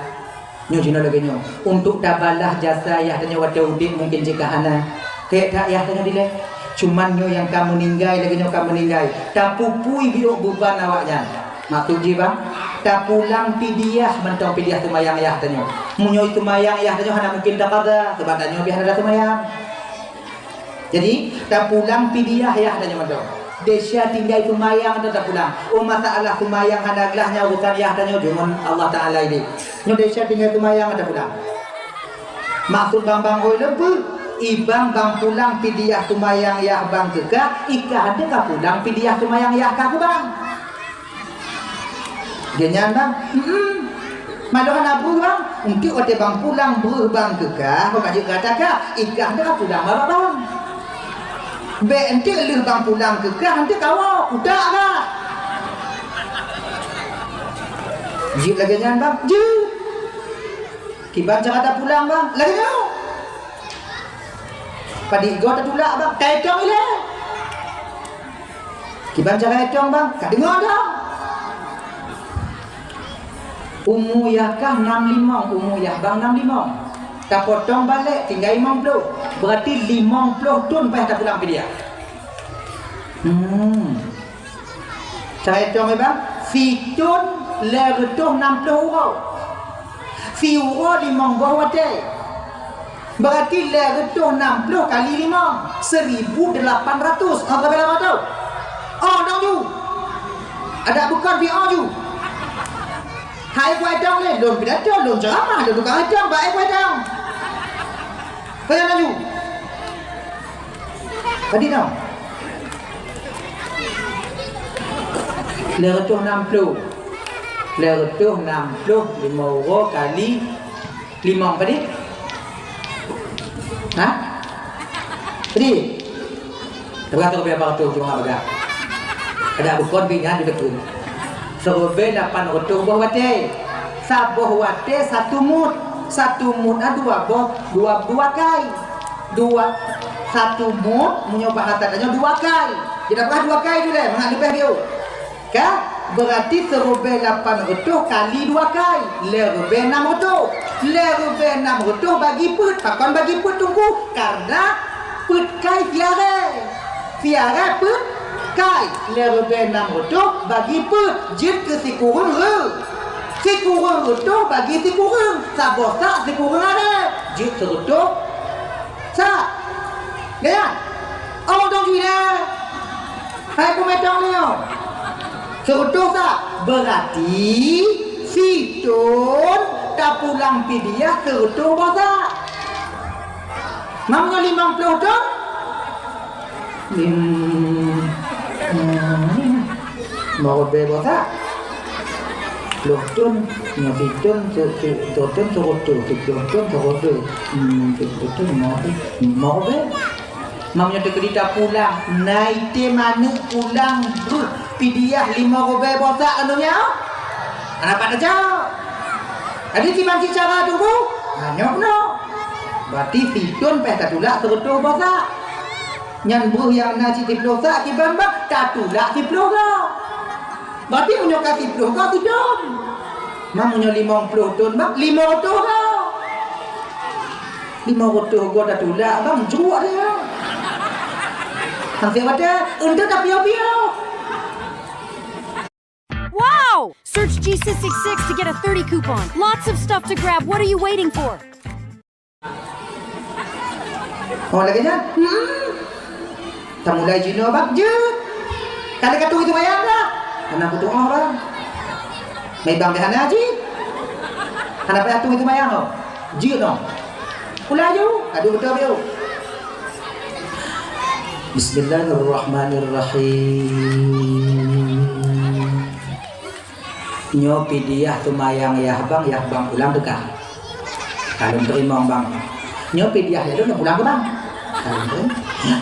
Nyoe jinoe lagée nyoe, untuk tabalah jasa yah tanyoe watée udeb mungken jih ka hana. Kayek that yah tanyoe dilée. Cuman nyoe nyang ka meuninggai lagée nyoe ka meuninggai, tapupui biôk beuban awak nyan. Maksud jih bang, tapulang pidiah mantong pidiah seumayang yah tanyoe. Meunyoe seumayang yah tanyoe hana mungken taqadha, sabab tanyoe pih hana taseumayang. Jadi, tapulang pidiah yah tanyoe mantong. Desya tinggai seumayang atau tapulang. Oh, masalah seumayang hana glah nyan urusan yah tanyoe deungon Allah Taala ideh. Nyoe desya tinggai seumayang atau tapulang. Maksud bang-bang hôi leubeh, ibang bang pulang pidiah seumayang yah bang keu kah, ikah hana ka pulang pidiah seumayang yah kah keu bang. Geuhnyan bang, hmm, malah na breuh bang, eunteuk watée bang pulang breuh bang keu kah, bang ka jeuet gata kah, ikah nyoe ka pulang bak bang. Bék eunteuk lheueh bang pulang keu kah, eunteuk kawoe, kutak kah. Jeuet lagée nyan bang, jeuet. Kiban cara tapulang bang, lagée nyoe. Padit goe tatulak bang, taetong ilée. Kiban cara etong bang, ka deungoe dong. Umu yah kah nam limong, umu yah bang nam limong. Tapotong balek tinggai limong ploh. Berarti limong ploh thon payah tapulang pidiah. Hmm. Cara etong bang, sithon lhée reutôh nam ploh uroe. Siuroe limong boh watée. Berarti lhée reutôh nam ploh kali limong, seribu delapan ratus. Oh, ka bela mantong. Oh, dong ju. Adak bukon pi oh ju. Hai kuai dong lé, lôn pidato, lôn ceramah, lôn tukang etong, baik kuai dong. Kaya laju. Tadi dong. Lhée reutôh nam ploh. Lhée reutôh nam ploh limong uroe kali limong padit? Ha? Padit? Teuka seuribèe lapan reutôh cuma bagah. Ada bukon binyan di depan. Seuribèe lapan reutôh boh watée. Saboh watée satu mut. Satu mut na dua boh, dua, dua kai. Dua, satu mut, meunyoe bahasa tanyoe dua kai. Jadi apakah dua kai tu deh? Mangat leubeh biôh. Ka? Berarti seuribèe lapan reutôh kali dua kai, lhée ribèe nam reutôh. Lhée ribèe nam reutôh bagi peuet, pakon bagi peuet Teungku? Karena peuet kai siarèe. Siarèe peuet kai, lhée ribèe nam reutôh bagi peuet, jeuet keu sikureueng reu-, sikureueng reutôh bagi sikureueng, saboh sak sikureueng arèe, jeuet seureutôh sak. Lihat. Allah dong jih dah. Hai peumèe tong nyoe. Seureutôh sak. Berarti sithon tapulang pidiah seureutôh boh sak. Meunyoe limong ploh thon? Lim-, hmm, lima ribèe boh sak. Ploh thon, nyoe sithon, se-, se-, sithon seureutôh, siploh thon seureutôh. Hmm, siploh thon lima ribèe. Lima ribèe. Meunyoe teukeudi tapulang, na item aneuk pulang breuh pidiah lima ribèe boh sak keu donya? Hana pat tajak. Jadi, kiban cit cara tu, Bu? Ha, nyoe keunoe. Berarti sithon payah tatulak seureutôh boh sak. Nyan breuh nyang na cit siploh sak, kiban bah tatulak siploh goe. Berarti meunyoe ka siploh goe, sithon. Bang, meunyoe limong ploh thon, Bang, lima reutôh ha. Lima reutôh goe tatulak, Bang, jruek dia. Hana watèe, untuk tapiôh-piôh. Wow! Search G six six six to get a thirty coupon. Lots of stuff to grab. What are you waiting for? Oh, lagèe nyan? Hmm. Tamulai jinoe, Bang, jeuet. Ka lheueh ka tueng seumayang dah? Hana kutueng, Bang. Mai Bang pih hana jih. Hana payah tueng seumayang, oh. Jeuet, oh. Pulai ju, ka duek beutôi biôh. Bismillahirrahmanirrahim. Nyoe pidiah seumayang yah bang, yah bang pulang teuka. Ka lôn teurimong bang. Nyoe pidiah yah lôn pulang keu bang. Ka lôn teurimong.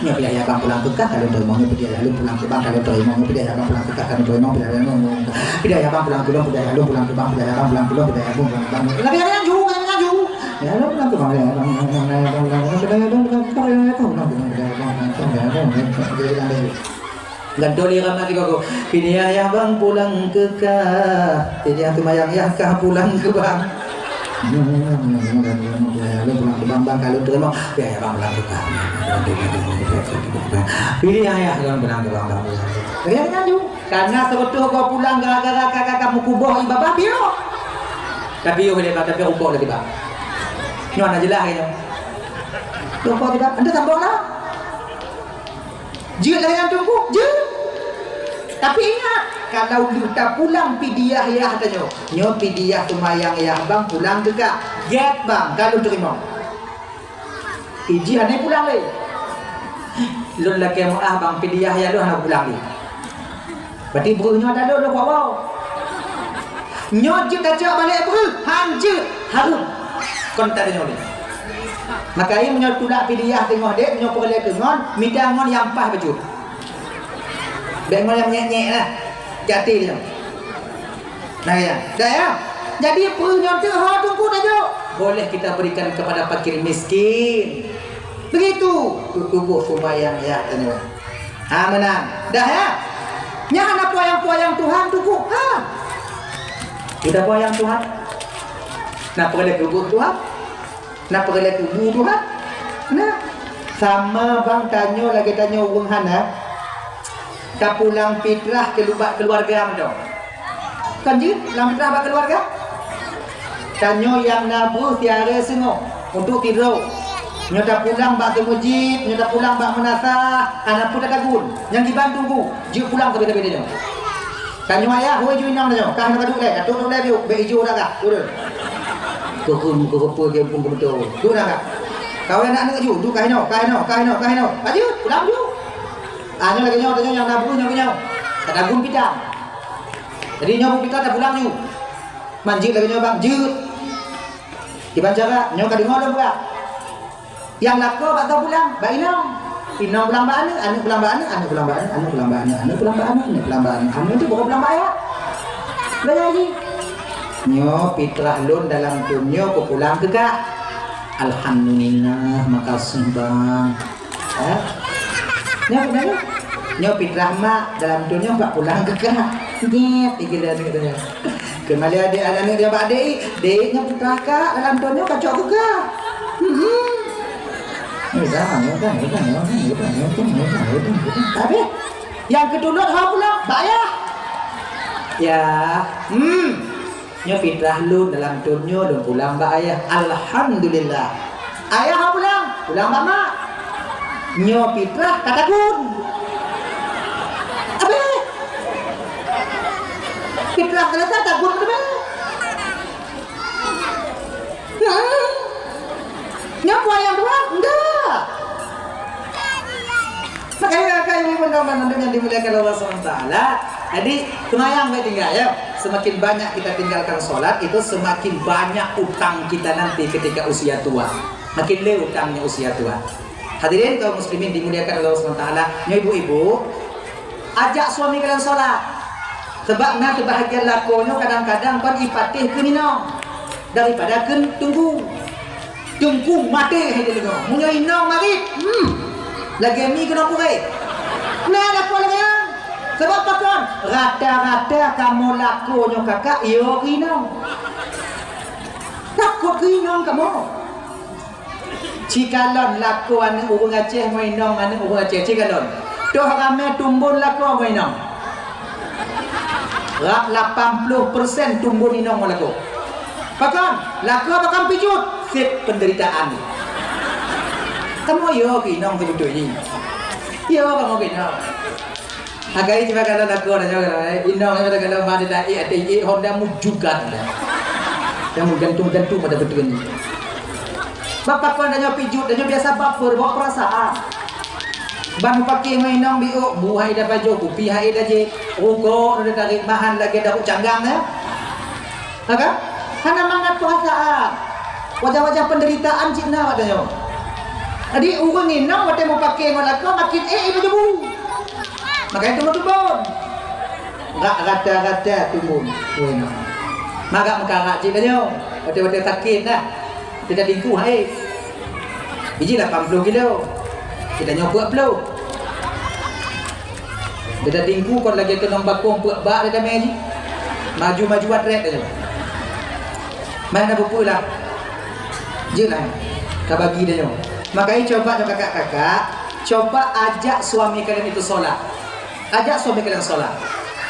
Nyoe pidiah yah bang pulang teuka, ka lôn teurimong. Nyoe pidiah yah lôn pulang keu bang, ka lôn teurimong. Nyoe pidiah yah bang pulang teuka, ka lôn teurimong. Pidiah yah lôn pulang keu bang, pidiah yah lôn pulang keu bang, pidiah yah bang pulang keu lôn, pidiah yah lôn pulang keu bang. Lagèe nyan ju, lagèe nyan ju. Yah lôn pulang keu bang, yah bang, yah bang, yah bang, yah bang, yah bang, yah bang, yah bang, yah bang, yah bang, yah bang, yah bang, yah bang, yah bang, yah bang, yah bang. Gantoe lé ramat di gogo. Pidiah yah bang pulang keu kah. Pidiah seumayang yah kah pulang keu bang. Pulang keu bang, bang ka lôn teurimong. Pidiah yah bang pulang keu kah. Pidiah yah bang pulang keu bang, bang pulang keu kah. Lagèe nyan ju. Kana seubeutôh goe pulang gara-gara ka, ka, ka meukuboh ié babah piôh. Tapi yoh lé bang, tapi rukok lagi bang. Nyoe hana jeulaih lagèe nyoe. Rukok lagi bang. Anda sambung lah. Jeuet lagèe nyan Teungku, jeuet. Tapi ingat, kalau lheueh tapulang pidiah yah tanyoe, nyoe pidiah seumayang yah bang pulang teuka. Gèt bang, ka lôn teurimong. Iji hana pulang lé. Lôn lakèe meu'ah bang, pidiah yah lôn hana pulang lé. Berarti breuh nyoe ata lôn, lôn kuat woe. Nyoe jeuet tacok balek breuh, han jeuet, hareuem. Kon tanyoe lé. Maka meunyoe tulak pidiah teungoh dek, nyoe peureulèe keu ngon, mita ngon nyang paih bacut. Bèk ngon nyang nyèk-nyèk lah. Hati-hati lé nyoe. Nah, ya. Dah, ya. Jadi, peue nyang teuh ho Teungku tajok? Boleh kita berikan kepada fakir miskin. Begitu. Tuboh sumbayang, ya, tanyoe. Ha, meunan. Dah, ya. Nyan hana peuyang-peuyang Tuhan, Teungku. Ha. Kita peuyang Tuhan. Nah, peue lé tuboh Tuhan? Na peureulèe tuboh Tuhan? Na. Sama bang tanyoe lagèe tanyoe ureueng hana tapulang fitrah keu lubat keuluwarga mantong. Kan jeuet pulang fitrah bak keuluwarga? Tanyoe nyang na breuh siaré singoh untuk sidroe. Nyoe tapulang bak seumeujid, nyoe tapulang bak meunasah, hana peue tatagun. Nyang kiban Teungku, jeuet pulang sabe-sabe tanyoe. Tanyoe ayah, hôi ju inong tanyoe, kah na ka duek lé, ka duek lé biuk, bèk ijo dah kah, turun. Keukeum, keukeupeu, keukeum, keukeupeu. Duek dah kah. Kawai aneuk ju, duek kah inoe, kah inoe, kah inoe, kah inoe. Laju, pulang ju. Ah, nyoe lagèe nyoe, tanyoe nyang na bu nyoe, nyoe. Ka tagun pitang. Jadi nyoe bu pitang tapulang ju. Man jeuet lagèe nyoe bang, jeuet. Kiban cara, nyoe ka deungoe lôn peugah. Nyang lakoe bak soe pulang? Bak inong. Inong pulang bak aneuk, aneuk pulang bak aneuk, aneuk pulang bak aneuk, aneuk pulang bak aneuk, aneuk pulang bak aneuk, aneuk pulang bak aneuk, aneuk tu baru pulang bak ayah. Banyak lagi. Nyoe fitrah lôn dalam thon nyoe kupulang keu kah. Alhamdulillah, makasih bang. Ha? Nyoe, nyoe, nyoe fitrah mak dalam thon nyoe bak pulang keu kah. Ngiet, igeuleu aneuk tu nyoe. Keumalée adék aneuk nyang bak adék, "Dék, nyoe fitrah kak dalam thon nyoe kacok keu kah." Hmm. Udah, udah, udah. Habis, nyang keutulot ho pulang, bak ayah. Ya, hmm. Nyoe fitrah lôn dalam thon nyoe lôn pulang bak ayah. Alhamdulillah. Ayah ho pulang, pulang bak mak. Nyoe fitrah ka tagun. Abéh. Fitrah seuleusoe tagun teuma. Hah? Nyoe peue nyang dua? Enggak. Makanya, makanya, ibu-ibu dan teman-teman yang dimuliakan Allah subhanahu wa taala, jadi, seumayang bèk tinggai, ya. Semakin banyak kita tinggalkan sholat, itu semakin banyak utang kita nanti ketika usia tua. Makin lé utangnya usia tua. Hadirin kaum muslimin dimuliakan Allah subhanahu wa taala, nyoe ibu-ibu, ajak suami kalian sholat. Sebab na sebahagian lakoe nyoe kadang-kadang kon ipatéh keu inong daripada keu teungku. Teungku maté hai deungoe. Meunyoe inong marit, hmm, lagèe mi keunong purée. Na lakoe lagèe nyan. Sebab pakon? Rata-rata kamoe lakoe nyoe kakak, yo keu inong. Kot keu inong kamoe. Cikalon lakoe aneuëk ureuëng Aceh ngon inong aneuëk ureuëng Aceh. Cikalon. Toh ramé tumbon lakoe ngon inong. Rab lapan ploh persen tumbon inong ngon lakoe. Pakon? Lakoe pakon pijuet? Seb penderitaan. Kamoe yo keu inong seubeutoi jih. Yo kamoe keu inong. Agai cuma kalau lagu ada juga, eh, inong ada kalau mana dah, eh, ada, eh, Honda mujukan dah. Yang menggantung-gantung pada betul ni. Bapak kau dah nyopi jut, dah nyopi biasa baper, bawa perasaan. Ban pakai ngon inong biuk, bu hai dah baju, kupi hai dah je, rukok dah tarik mahal lagi dah canggang ya. Ha kan? Hana mangat perasaan. Wajah-wajah penderitaan cit na watée nyoe. Jadi ureuëng inong watée meupaké ngon lakoe makin ék ibu jebu. Makanya teumun-teumun. Rak rata-rata teumun. Wena. Magak meukarat cit tanyoe. Watée-watée sakét dah. Kita dingku hai. Biji lapan puluh kilo. Kita nyoe peuet puluh. Beda tingku kon lagée keunong bakong peuet bak lé damé jih. Maju-maju atrét aja. Mana buku lah. Jelah. Ka bagi dah nyoe. Makanya coba nyoe kakak-kakak, coba ajak suami kalian itu sholat. Ajak suami kalian sholat.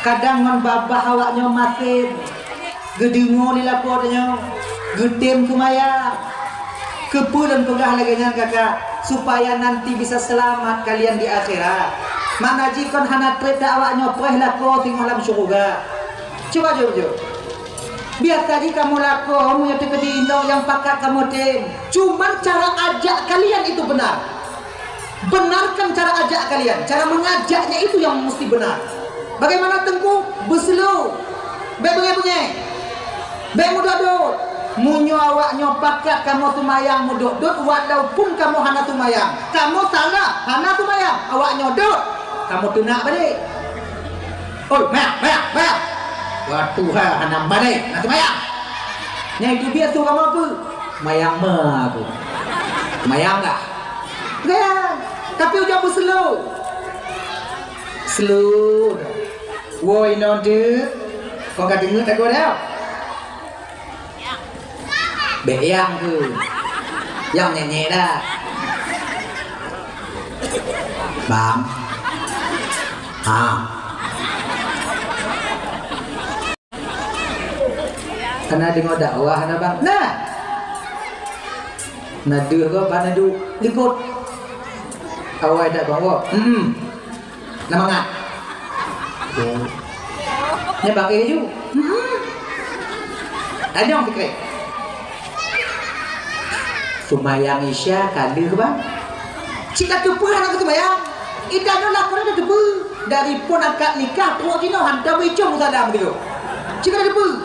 Kadang ngon babah awak nyoe masin. Geudeungoe lé lakoe tanyoe, geutem keu maya. Keupeue lôn peugah lagée nyan kakak, supaya nanti bisa seulamat kalian di akhirat. Makna jih kon hana treb that awak nyoe preh lakoe singoh lam syeuruga. Cuba jujur. Biasa jih kamoe lakoe meunyoe teukeudi inong nyang pakat kamoe tem. Cuman cara ajak kalian itu benar. Benarkan cara ajak kalian, cara mengajaknya itu yang mesti benar. Bagaimana Teungku? Beuseulo. Bék beungéh-beungéh. Bék meudot-dot. Meunyoe awak nyoe pakat kamoe seumayang meudot-dot, walaupun kamoe hana seumayang, kamoe salah hana seumayang, awak nyoe dot, kamoe teunak balik. Oi, mayang, mayang, mayang. Wah Tuhan, hana balik, na seumayang. Nyang itu biasa kamoe apa? Mayang ma aku. Mayang kah? Gaya. Tapi ujoe beuseulo. Slow. Woi, inong tu. Kau ka deungoe lagu dia? Bék yang tu. Yang nyenyek dah. Bang. Ha. Kana deungoe dakwah na bang. Nah. Na deuh go bak na duek likot. Awai dak bang wo. Hmm. Na mangat. Nyan bak laju. Hmm. Anyong sikit. Seumayang Isya ka lheueh bang. Cit ka teupeue hana geuseumayang. Ita nyoe lakoe na teupeue. Dari phon akad nikah trok jinoe hantom icong salam gitu. Cit ka teupeue.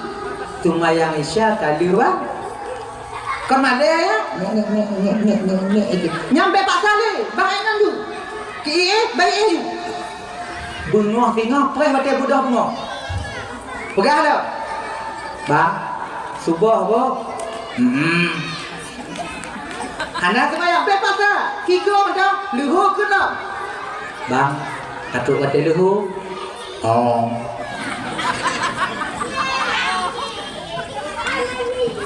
Seumayang Isya ka lheueh bang. Kon malée ya. Nyang bék paksa lé, bang ai nyan ju. Ki eh, bai eh ju. Beungoh singoh preh watée beudôh beungoh. Peugah lom. Bang, suboh boh. Hmm. Hana seumayang, bék paksa. Tiga macam leuho keunoe. Bang, ka trok watée leuho. Oh.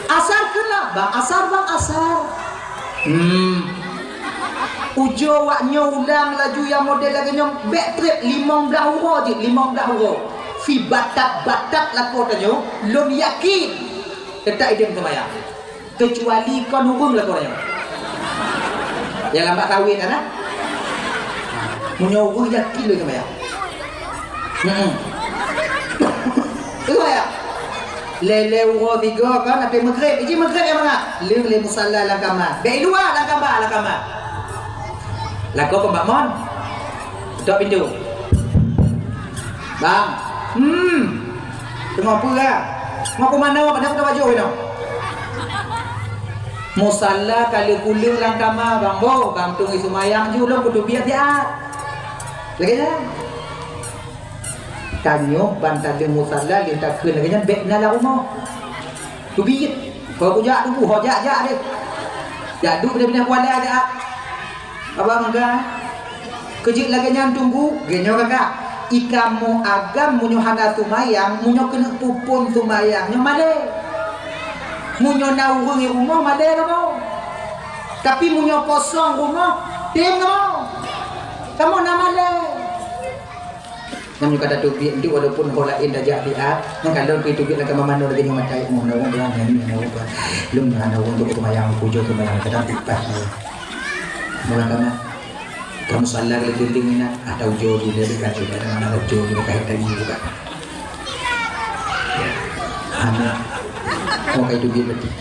Asar keunoe, bang, asar, bang, asar. Hmm. Ujoe wak nyoe ulang laju nyang model lagée nyoe bék treb limong blaih uroe jih, limong blaih uroe. Si batat-batat lakoe tanyoe, lôn yakin teutap idem seumayang. Keucuali kon ureuëng lakoe nyoe. Nyang lam bak kawin kan, ah? Meunyoe ureuëng yakin lé seumayang. Hmm. Seumayang. Lé-lé uroe tiga kan, até meugreb. Iji meugreb nyang mangat. Leueng lé musala lam kama. Bék luwa lam kama, lam kama. Lakoe kon bak mon. Tok pintu. Bang. Hmm. Teungoh peue, ah? Mau ke mana? Pada aku tak baju, you know. Musala kali kuleung lam kama, bang boh, bang tueng isumayang ju lom kutu biat-biat. Lagi dah. Tanyoe ban tadeueng musala lé takheun lagée nyan bék na lam rumoh. Teubiet. Kau kujak tunggu, ho jak-jak deh. Jak duek deh pinah kuala jak. Abang meuga. Keujeuet lagée nyan tunggu, geuh nyoe kakak. Ikamoe agam meunyoe hana seumayang, meunyoe keuneuk pupon seumayang, nyoe malée. Meunyoe na ureuëng di rumoh, malée kamoe. Tapi meunyoe kosong rumoh, tem kamoe. Kamoe na malée. Nyan ka tateubiet nyoe, walaupun ho laén tajak biet, nyan ka lôn pih teubiet lam kama manoe lagée nyoe mata air, na ureuëng beulang nyan, na ureuëng beulang. Lôn na ureuëng untuk seumayang, pujoe seumayang, kadang ipas nyoe. Mula kana, kamu salah lagi ding ina, atau jo di lele kan, ada mana jo di kahit tadi juga. Hana, mau kayak duit berarti.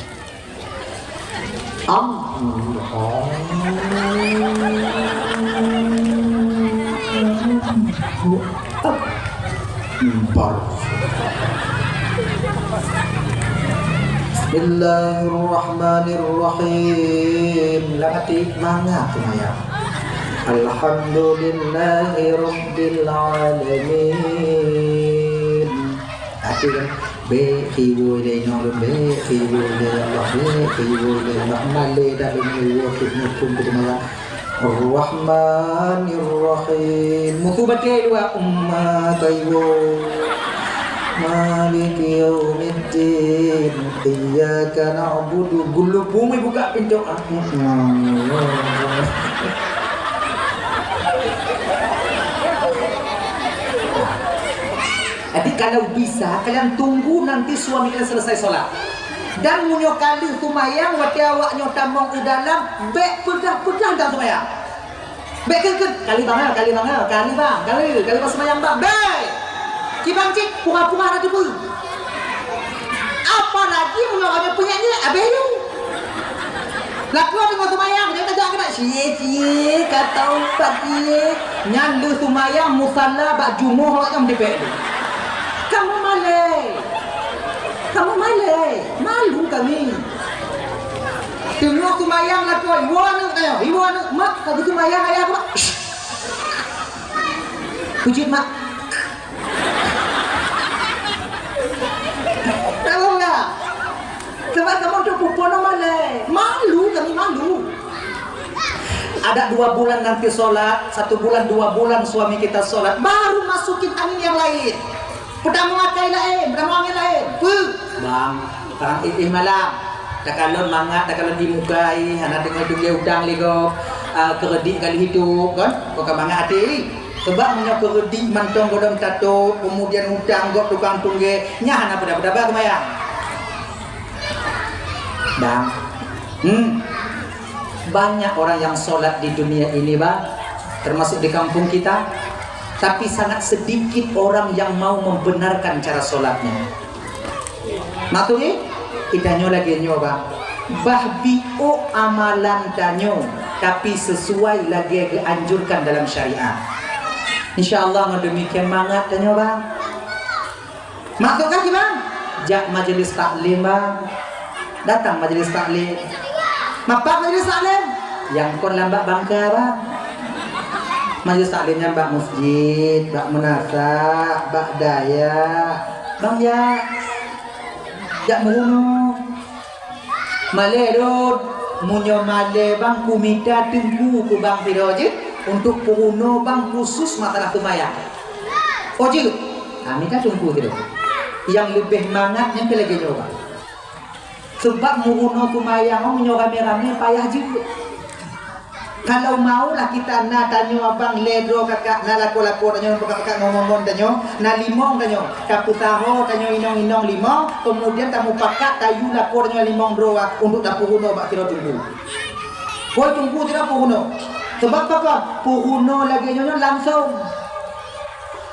Allahu Akbar. Bismillahirrahmanirrahim. Lam hati mangat seumayang. Alhamdulillahirabbil alamin. Hati kan, bék hiwoi lé inong lôn, bék hiwoi lé Allah, bék hiwoi lé Allah. Malée dah lôn hiwoi keu muphom keu teumara. Ar-Rahmanir-Rahim. Mutu batée dua umat hiwoi. Maliki yaumiddin. Iyyaka na'budu. Gulu bumi buka pintu. Ah, hmm. Jadi, kalau bisa, kalian tunggu nanti suami kalian selesai sholat. Dan meunyoe ka lheueh seumayang, watée awak nyoe tamong u dalam, bék peugah-peugah dan seumayang. Bék kheun-kheun, "Kali bang, kali bang, kali bang, kali, kali bang seumayang bang." Bék! Kiban cit, pura-pura na teupeue. Apalagi meunyoe awak nyoe peunyakét, abéh nyoe. Lakoe teungoh seumayang, jangan tajak keunan. Cie, cie, ka taupat cie. Nyan lheueh seumayang musala bak jumoh awak nyan meudipek tu. Kamu malée. Kamu malée. Malu kami. Teungoh seumayang lakoe, iwoe aneuk tanyoe, iwoe aneuk, "Mak, ka geuseumayang ayah, Mak." Peujeuet, Mak. Tahu nggak? Sebab kamu tu pupono malée. Malu kami, malu. Ada dua bulan nanti sholat, satu bulan, dua bulan suami kita sholat, baru masukin angin yang lain. Peudamong akai laén, peudamong angin laén. Peue? Bang, tarang éh malam. Takalon mangat, takalon di muka, eh, hana teungoh tunggée utang lé gob. Ah, keureudit kali hidup, kan? Kok ka mangat até. Sebab meunyoe keureudit mantong gohlom tatôb, kemudian utang gob tukang tunggée, nyan hana peue-peue ba seumayang. Bang, hmm, banyak orang yang sholat di dunia ini, Bang, termasuk di kampung kita, tapi sangat sedikit orang yang mau membenarkan cara sholatnya. Maksudnya, kita nyoe lagée nyoe, Bang. Bah biôk amalan tanyoe, tapi sesuai lagée geuanjurkan dalam syariat. Insya Allah, ngon demikian mangat tanyoe, Bang. Maksud kah kiban? Jak majelis taklim, Bang. Datang majelis taklim. Mapat majelis taklim? Nyang kon lam bak bangka, Bang. Majelis taklim nyan bak masjid, bak meunasah, bak dayah. Bang, jak. Jak meurunoe. Malée rot, meunyoe malée bang, kumita teungku keu bang sidroe jeuet untuk peurunoe bang khusus masalah seumayang. Oh jeuet, kami ka teungku sidroe. Nyang leubeh mangat nyan keu lagée nyoe bang. Sebab meurunoe seumayang meunyoe ramé-ramé payah jeuet. Kalau maulah kita na tanyoe abang lhée droe kakak, na lakoe-lakoe tanyoe, pakat-pakat ngon-ngon tanyoe, na limong tanyoe, tapeusaho tanyoe inong-inong limong, kemudian tamupakat tayue lakoe tanyoe limong droe untuk tapeurunoe bak sidroe teungku. Boh teungku sidroe peurunoe. Sebab pakon? Peurunoe lagée nyoe nyoe langsong.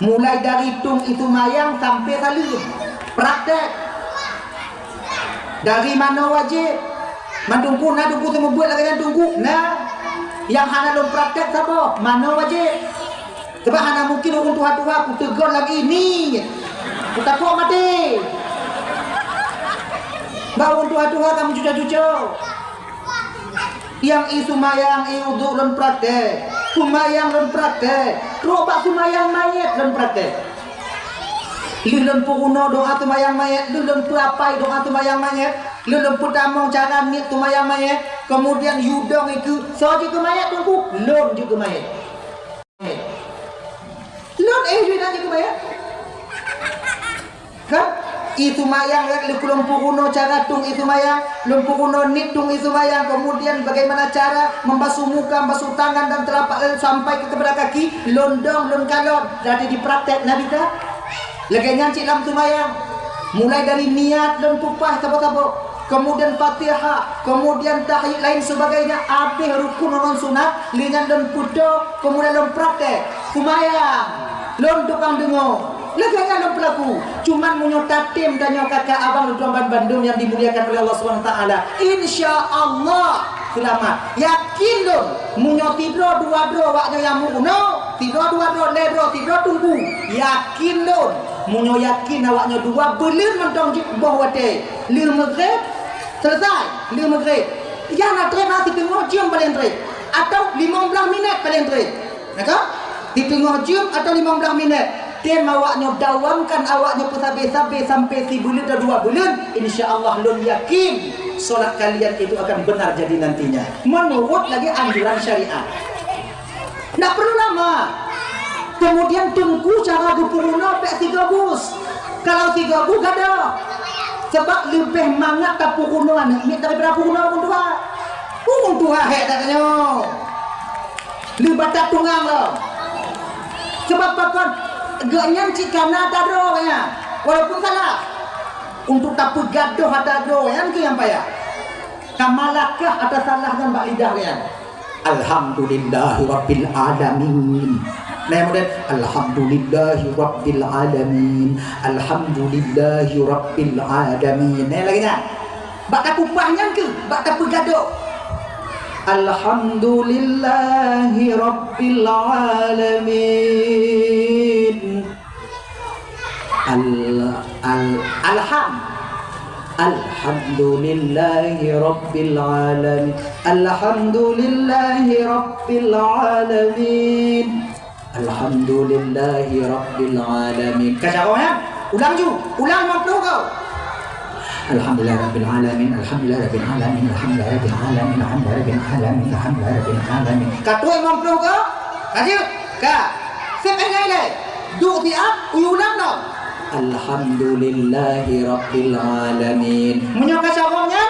Mulai dari tông iseumayang sampai saleuem. Praktek. Dari manoe wajéb. Man teungku na teungku seumeubeuet lagée nyan teungku? Na. Nyang hana lôn praktek saboh, manoe wajéb. Sebab hana mungkin ureuëng tuha-tuha kuteugon lagée nyoe. Kutakot maté. Bak ureuëng tuha-tuha ka meucuco-cuco. Nyang i seumayang, i uduk lôn praktek, seumayang lôn praktek, trok bak seumayang manyét lôn praktek. Lheueh lôn peurunoe doá seumayang manyét, lheueh lôn peuapai doá seumayang manyét, lheueh lôn peutamong cara niet seumayang manyét, kemudian yue dong ikeue, soe jeuet keu manyét teungku? Lôn jeuet keu manyét. Lôn éh jeuet na jeuet keu manyét. Kan? Ie seumayang, lôn peurunoe cara tueng ie seumayang, lôn peurunoe niet tueng ie seumayang, kemudian bagaimana cara membasuh muka, membasuh tangan dan telapak, eh, sampai ke kepada kaki, lôn dong, lôn kalon, jadi dipraktek Nabi ta. Lagèe nyan cit lam seumayang, mulai dari niat lôn peupah saboh-saboh, kemudian Fatihah, kemudian tahiyat lain sebagainya, abéh rukun ngon sunat, lheueh nyan lôn peutoe, kemudian lôn praktek. Seumayang, lôn tukang deungoe. Lagèe nyan lôn peulaku. Cuman meunyoe tatem tanyoe kakak abang lôn tuan ban bandum nyang dimuliakan oleh Allah Subhanahu Wa Taala, insya Allah seulamat. Yakin lôn, meunyoe sidroe dua droe awak nyoe nyang meurunoe, sidroe dua droe, lhèe droe, sidroe teungku, yakin lôn, meunyoe yakin awak nyoe dua buleuen mantong jeuet boh watèe, lheueh Maghrib, selesai, lheueh Maghrib. Nyang na trép na siteungoh jeuem paleng trép, atau limong blaih minèt paleng trép. Nyan ka? Di teungoh jeuem atau limong blaih minèt, tem awak nyoe dawamkan awak nyoe peusabe-sabe sampai sibuleuen atau dua buleuen, insya Allah lôn yakin solat kalian itu akan benar jadi nantinya. Menurut lagi anjuran syariat. Ndak perlu lama. Kemudian teungku cara geupeurunoe bèk sigoe gus. Kalau sigoe gus gadoh. Sebab leubeh mangat tapeurunoe aneuk miet daripada peurunoe ureueng tuha. Ureueng tuha hék that nyoe. Lheueh batat tungang lom. Sebab pakon, geuh nyan cit kana ata droe nyan. Walaupun salah. Untuk tapeugadoh ata droe nyan keuh nyang payah. Tamalakah ata salah nyan bak lidah nyan. Alhamdulillahirabbil alamin. Nah, kemudian, alhamdulillahirabbil alamin. Alhamdulillahirabbil alamin. Nah, lagèe nyan. Bak tapeupah nyan keuh, bak tapeugadoh. Alhamdulillahi rabbil alamin. Al-, al-, alham. Alhamdulillahi rabbil alamin. Alhamdulillahi rabbil alamin. Alhamdulillahi rabbil alamin. Ka carông nyan? Ulang ju. Ulang limong ploh kali. Alhamdulillah rabbil alamin. Alhamdulillah rabbil alamin. Alhamdulillah rabbil alamin. Alhamdulillah rabbil alamin. Alhamdulillah rabbil alamin. Ka trôk limong ploh kali? Ka jeuet? Ka. Sép eh ngai lé. Duek siat, ulang lom. Alhamdulillahi rabbil alamin. Meunyoe ka carông nyan,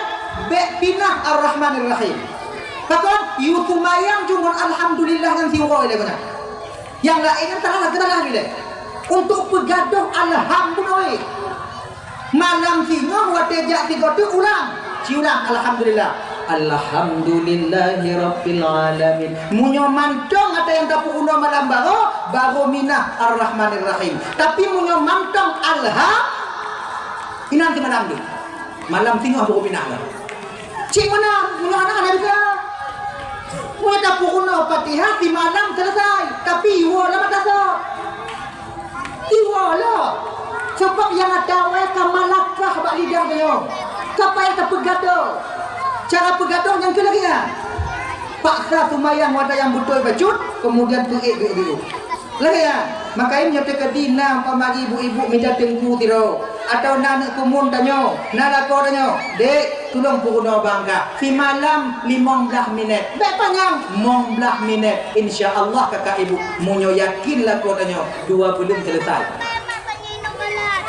bèk pinah Ar-Rahmanir Rahim. Pakon? Yue seumayang ju ngon alhamdulillah nyan siuroe lé geuh nyan. Nyang laén nyan salah, salah ilèe. Untuk peugadôh alhamdulillah. Malam singoh watèe jak sigoe teuk ulang. Siulang, alhamdulillah. Alhamdulillahi rabbil alamin. Meunyoe mantong ata nyang tapeurunoe malam baroe, baru minah Ar-Rahmanir Rahim. Tapi meunyoe mantong alham, inan simalam deuh. Malam singoh baru minah lah. Cit meunan, meunyoe hana, hana bisa. Meunyoe tapeurunoe Fatihah simalam selesai, tapi iwoe lam mata sab. Iwoe lom. Sabab nyang ata awai ka malakah bak lidah tanyoe. Ka payah tapeugadôh. Cara peugadôh nyang keu lagèe nyan. Paksa seumayang watèe nyang beutôi bacut, kemudian peuék biôh-biôh. Lagèe nyan, makajih meunyoe teukeudi na umpama ibu-ibu mita teungku sidroe, atau na aneuk keumuen tanyoe, na lakoe tanyoe, "Dek, tulông peurunoe bang kah, simalam limong blaih minèt." Bèk panyang, limong blaih minèt. Insya Allah kakak ibu, meunyoe yakin lakoe tanyoe, dua buleuen selesai.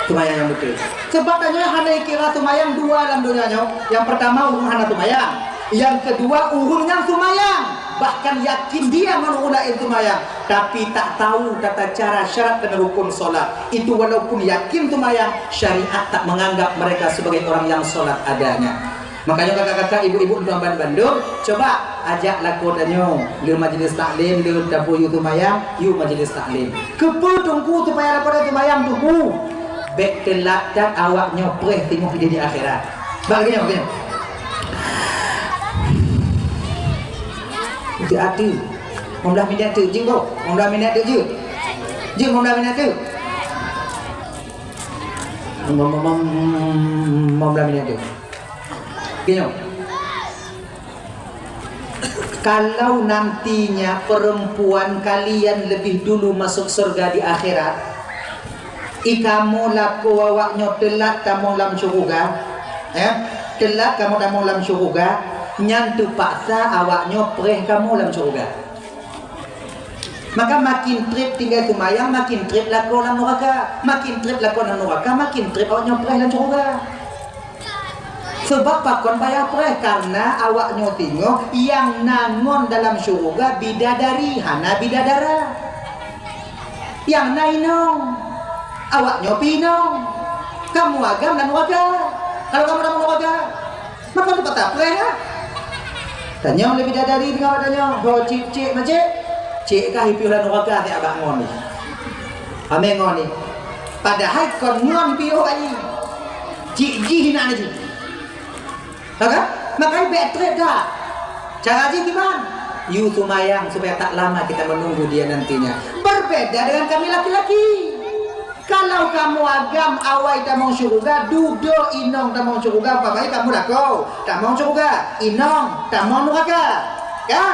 Seumayang nyang beutôi. Sabab tanyoe hana kira seumayang dua lam donya nyoe. Nyang peurtama ureueng hana seumayang. Nyang keudua ureueng nyang seumayang. Bahkan yakin dia ngon ureueng laén seumayang. Tapi tak tahu tata cara syarat dan rukun salat. Itu walaupun yakin seumayang, syariat tak menganggap mereka sebagai orang yang salat adanya. Makanya kakak-kakak, ibu-ibu, tuan ban bandum, coba ajak lakoe tanyoe, le majlis taklim, le tabu yue seumayang, yue majlis taklim. Keupeue teungku supaya lakoe tanyoe seumayang teungku? Bèk teulat that awak nyoe preh singoh idéh di akhirat. Bak geuh nyoe, geuh nyoe. Hati-hati. Limong blaih minèt teuk, jeuet boh. Limong blaih minèt teuk, jeuet. Jeuet limong blaih minèt teuk. Limong blaih minèt teuk. Gini, kalau nantinya perempuan kalian lebih dulu masuk surga di akhirat, i kamoe lakoe awak nyoe teulat tamong lam syeuruga, eh, teulat kamoe tamong lam syeuruga, nyan teupaksa awak nyoe preh kamoe lam syeuruga. Maka makin trép tinggai seumayang, makin trép lakoe lam nuraka. Makin trép lakoe lam nuraka, makin trép awaknyoe preh lam syeuruga. Sabab pakon payah preh? Karena awaknyoe singoh nyang na ngon dalam syeuruga bidadari, hana bidadara. Nyang na inong, awaknyoe pih inong. Kamoe agam lam nuraka. Kalau kamoe lam nuraka, maka teupat tapreh, ha? Tanyong lé bidadari teungoh tanyong, "Ho cit, cit, ma cit? Cit kah ipiôh lam nuraka, si abah ngon ni? Amé ngon ni." Padahai kon ngon piôh ai. Cit jih na laju. Ha kan? Makanya bèk trép that. Cara jih kiban? Yue seumayang supaya tak lama kita menunggu dia nantinya. Berbeda dengan kami laki-laki. Kalau kamoe agam awai tamong syeuruga, dudoe inong tamong syeuruga, umpamanya kamoe lakoe tamong syeuruga, inong tamong nuraka. Ka?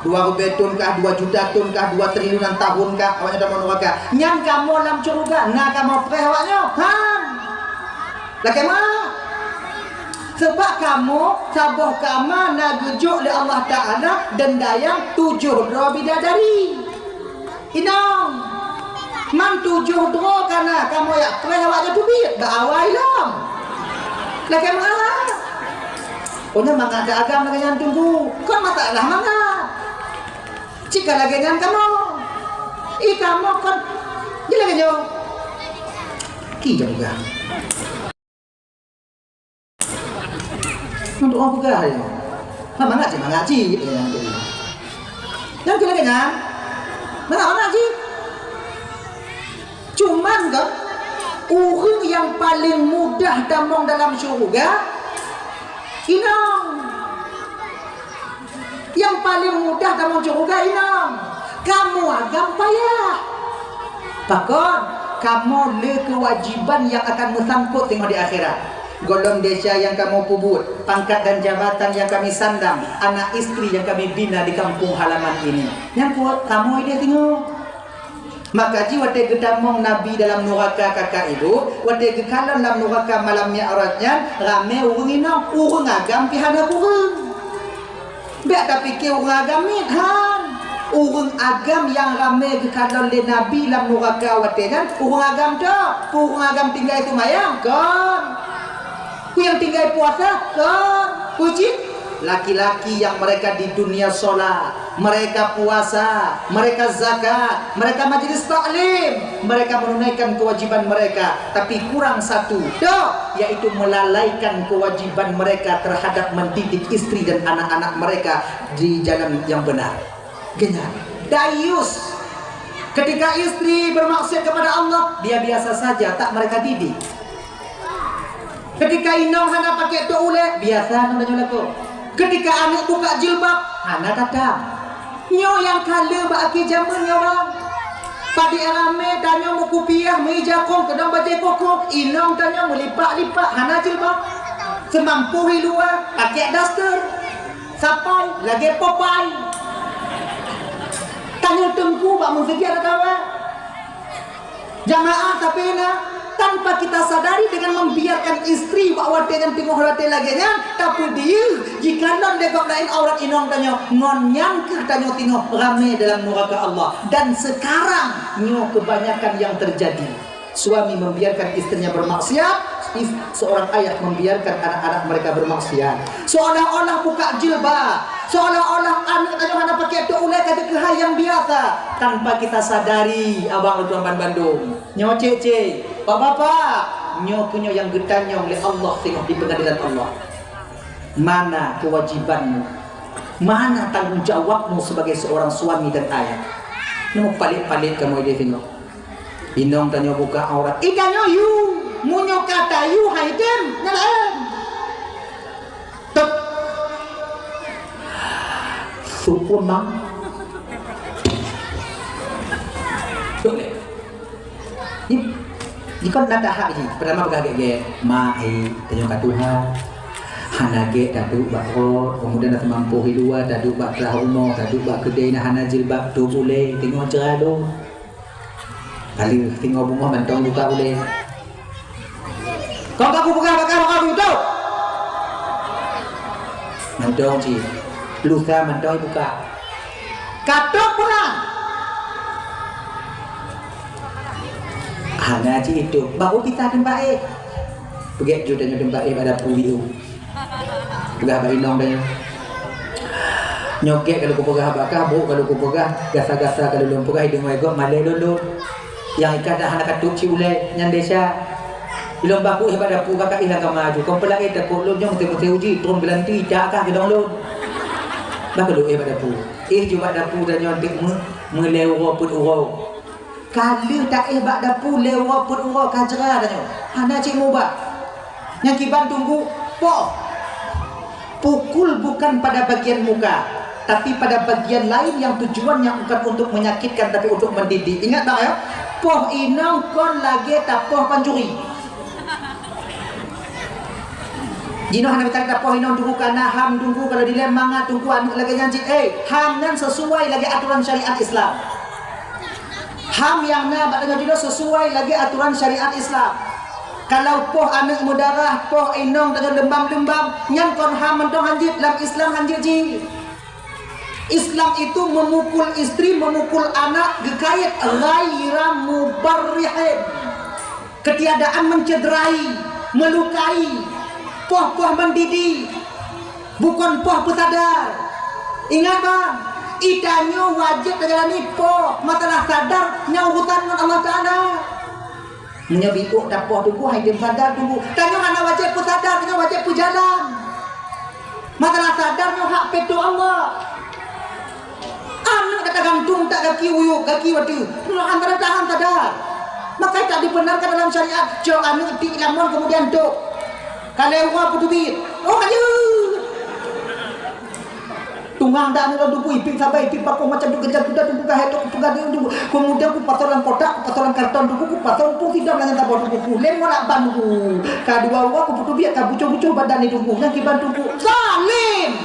Dua ribèe thon kah, dua juta thon kah, dua triliunan tahun kah, awaknyoe tamong nuraka. Nyan kamoe lam syeuruga, na kamoe preh awaknyoe? Han! Lakèe meu'ah. Sabab kamoe saboh kama na geujok lé Allah Taala deundayang tujoh droe bidadari. Inong, man tujoh droe ka na, kamoe jak preh awaknyoe teubiet bak awai lom. Lakèe meu'ah. Oh, nyan mangat dak agam lagèe nyan, Teungku. Kon masalah mangat. Cit ka lagèe nyan kamoe. Ih, kamoe kon. Nyan lagèe nyoe. Ki jak peugah. Untuk orang peugah ya. Ha, mangat cit, mangat cit. Ya, ya. Nyang keu lagèe nyan. Mangat, mangat cit. Cuman kan, ureueng nyang paleng mudah tamong dalam syeuruga, inong. Nyang paleng mudah tamong syeuruga inong. Kamoe agam payah. Pakon? Kamoe le keuwajiban nyang akan meusangkot teungoh di akhirat. Gohlom desya nyang kamoe peubuet, pangkat dan jabatan nyang kami sandang, anak istri nyang kami bina di kampung halaman ini. Nyan peuet kamoe ideh teungoh. Maka jih watèe geutamong Nabi dalam nuraka, kakak ibu, watèe geukalon lam nuraka malam Mi'raj nyan, ramè ureueng inong, ureueng agam pih hana kureueng. Bèk tapike ureueng agam miet, han. Ureueng agam nyang ramè geukalon lé Nabi lam nuraka watèe nyan, ureueng agam tok. Peue ureueng agam tinggai seumayang? Kon. Peue nyang tinggai puasa? Kon. Peue cit? Laki-laki yang mereka di dunia sholat, mereka puasa, mereka zakat, mereka majlis taklim, mereka menunaikan kewajiban mereka, tapi kurang satu, tok, yaitu melalaikan kewajiban mereka terhadap mendidik istri dan anak-anak mereka di jalan yang benar. Geuhnyan, dayus. Ketika istri bermaksiat kepada Allah, dia biasa saja, tak mereka didik. Ketika inong hana pakai tok ulèe, biasa ngon tanyoe lakoe. Ketika aneuk buka jilbab, hana tatang. Nyoe nyang ka le bak akhé jameun nyoe, bang. Padé ramè tanyoe meukupiah, meuija kong, keudong bajèe koko, inong tanyoe meulipak-lipak, hana jilbab. Seumampu i luwa, pakai daster. Sapai lagèe Popeye. Tanyoe teungku bak meuseujid atawa jamaah, tapi na, tanpa kita sadari, dengan membiarkan istri bak watèe nyang teungoh watèe lagèe nyan, tapeudiyeu, jikalon lé gob laén aurat inong tanyoe, ngon nyan kheueh tanyoe teungoh ramè dalam nuraka Allah. Dan sekarang nyoe kebanyakan yang terjadi. Suami membiarkan istrinya bermaksiat, is-, seorang ayah membiarkan anak-anak mereka bermaksiat. Seolah-olah buka jilbab, seolah-olah aneuk tanyoe hana pakai tok ulèe ka deuh keuhai nyang biasa, tanpa kita sadari, abang lôn tuan banbandum. Nyoe cék-cék, bapak-bapak, nyoe keuh nyoe nyang geutanyong lé Allah teungoh di peungadilan Allah. Mana kewajibanmu? Mana tanggung jawabmu sebagai seorang suami dan ayah? Nyoe palék-palék kamoe idéh teungoh. Inong tanyoe buka aurat. Ih, tanyoe yue. Meunyoe ka tayue hai tem, nyan laén. Tep. Sukun, Bang. Cok lé. Jikon na tahap jih. Pertama peugah gét-gét. Mak, ai, tanyoe ka tuha. Hana gét taduek bak rot, kemudian na seumampoh i luwa, taduek bak teurah rumoh, taduek bak keudè na hana jilbab, tôp ulèe, teungoh ceura lôn. Ka lheueh teungoh beungoh mantong buka ulèe. Kon ka kupeugah bak kah, mantong cit. Lusa mantong buka. Ka tôp pulang. Hana cit itu. Baru pita teumpat éh. Peugét ju tanyoe teumpat éh bak dapu biu. Peugah bak inong tanyoe. Nyoe gét kalau kupeugah bak kah, brôk kalau kupeugah, gasa-gasa kalau lôn peugah, ideungoe gob malèe lôn lôn. Nyang ikat dak hana katôp cit ulèe, nyan desya. Ilôn baku éh bak dapu, kakak ilang ka maju. Kon peulagèe takot lôn nyoe meuté-meuté uji, trom geulanti, jak kah keudong lôn. Bah ka lôn éh bak dapu. Éh ju bak dapu tanyoe dek meu-, meulèe uroe peuet uroe. Ka lheueh taéh bak dapu lé uroe peuet uroe ka jra tanyoe. Hana cit mubah. Nyang kiban tunggu poh. Pukul bukan pada bagian muka, tapi pada bagian lain yang tujuannya bukan untuk menyakitkan tapi untuk mendidik. Ingat bang ya, poh inong kon lagèe tapoh pancuri. Jinoe hana mita tapoh inong tunggu kana ham tunggu kalau dilèe mangat tunggu aneuk lagèe nyan cit. Eh, ham nyan sesuai lagèe aturan syariat Islam. Ham nyang na bak tanyoe jinoe sesuai lagèe aturan syariat Islam. Kalau poh aneuk meudarah, poh inong tanyoe leumbam-leumbam, nyan kon ham mantong hanjeuet, lam Islam hanjeuet jih. Islam itu memukul istri, memukul anak geukait ghaira mubarrihin. Ketiadaan mencederai, melukai, poh-poh mendidih, bukon poh peusadar. Ingat bang, itanyoe wajéb tajalani poh, masalah sadar nyan urusan ngon Allah Taala. Meunyoe biôk tapoh tunggu, hai tem sadar tunggu. Tanyoe hana wajéb peusadar, tanyoe wajéb peujalan. Masalah sadar nyoe hak peutoh Allah. Aneuk dak tagantung tak gaki uyuek, gaki watèe. Nyoe antara tahan sadar. Maka tak dibenarkan dalam syariat. Cok aneuk tik lamon kemudian tok. Kalai uwa putubit. Oh, lanjut. Tungang dak aneuk lôn tunggu, ipit sabai, ipit pakong macam tu kejar kuda tunggu ka hai tok peugah dia tunggu. Kemudian ku pasang dalam kotak, ku pasang dalam karton tunggu, ku pasang pun sidang dengan tabah tunggu. Ku lem nak ban tunggu. Ka dua uwa ku putubit, ka bucung-bucung badan ni tunggu. Nyang kiban tunggu. Zalim.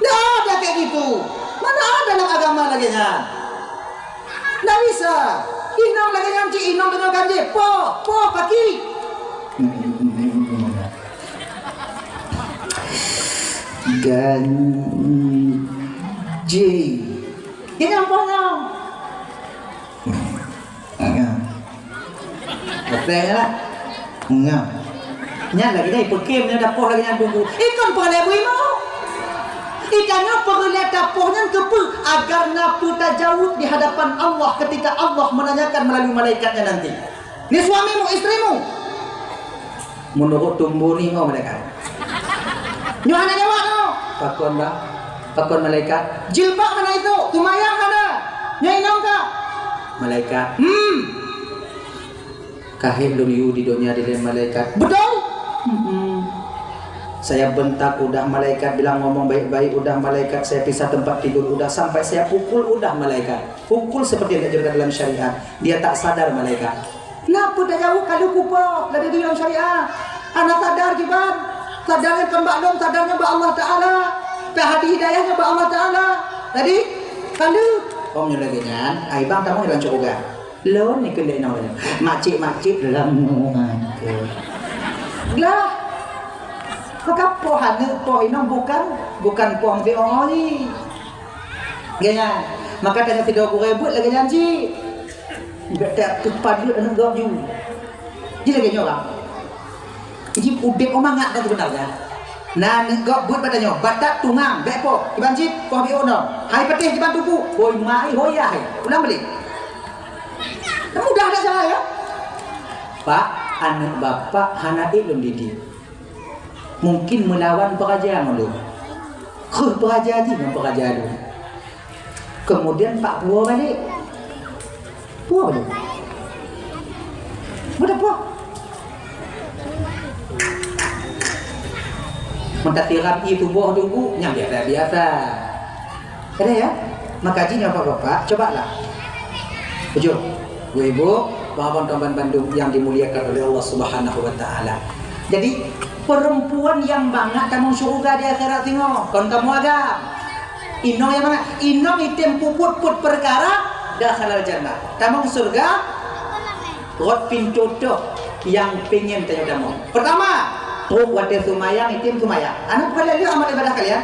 Ndak ada kayak gitu. Mana ada dalam agama lagèe nyan? Ndak bisa. Inong lagèe nyan cit inong deungon ganjé. Poh, poh kaki. Ganjé. Inong poh nyoe. Ngam. Beutôi lah. Ngam. Nyan lagèe nyan, ipeukém nyan dapoh lagèe nyan tunggu. Ikon peureulèe beuimeue. Itanyoe peureulèe dapoh nyan keupeue? Agar na peue tajaweueb di hadapan Allah ketika Allah menanyakan melalui malaikatnya nanti. Ni suamimu, istrimu? Meunurot tumbu ni, oh, malaikat. Nyoe hana jaweueb, oh. Pakon, bah? Pakon malaikat? Jilbab hana itu, seumayang hana. Nyoe inong ka? Malaikat. Hmm. Kahé lôn yue di donya dilèe malaikat. Beutôi? Hmm. Saya bentak udah malaikat, bilang ngomong baik-baik udah malaikat, saya pisah tempat tidur udah, sampai saya pukul udah malaikat. Pukul seperti yang diajarkan dalam syariat. Dia tak sadar malaikat. Napa tajaweueb ka lheueh kupoh lagèe di dalam syariat? Hana sadar kiban. Sadarnya kon bak lôn, sadarnya bak Allah Taala. Pih hadi hidayahnya bak Allah Taala. Jadi, ka lheueh. Om nyoe lagèe nyan, ai bang tamong dalam syeuruga. Lôn ni keuneuk inong nyoe. Makcik-makcik lam nyoe. Lah. Maka poh aneuk, poh inong bukan, bukan poh meusiôh nyoe. Lagèe nyan. Maka tanyoe sidroe gurèe beuet lagèe nyan cit. Bèk tak teupadeuet aneuk gob ju. Ji lagèe nyoe, bang. Ji udép oh mangat dah seubeunarnya. Na aneuk gob beuet bak tanyoe, batat tungang, bèk poh. Kiban cit, poh biôh nyoe. Hai patéh kiban tuku. Hôi mak, hôi yah. Ulang balik. Mudah dah salah ya. Pak, aneuk bapak hana ék lôn didik. Mungkin meulawan peuraja ngon lôn. Kheueh peuraja jih ngon peuraja lôn. Keumudian pak puwoe balek. Puwoe balek. Buet apa? Meutasiram ié tuboh tunggu, nyang biasa-biasa. Ada ya? Maka jih nyoe bapak-bapak, cobalah. Bujur, ibu-ibu, bapak-bapak bandum yang dimuliakan oleh Allah Subhanahu wa Taala. Jadi, perempuan yang mangat tamong syurga di akhirat singoh, kon kamoe agam. Inong yang mangat, inong item puput put perkara, dakhalal jannah. Tamong syurga, rot pintoe toh yang pengen tanyoe tamong. Pertama, trok watèe seumayang, item seumayang. Aneuk kalian lihat amal ibadah kalian.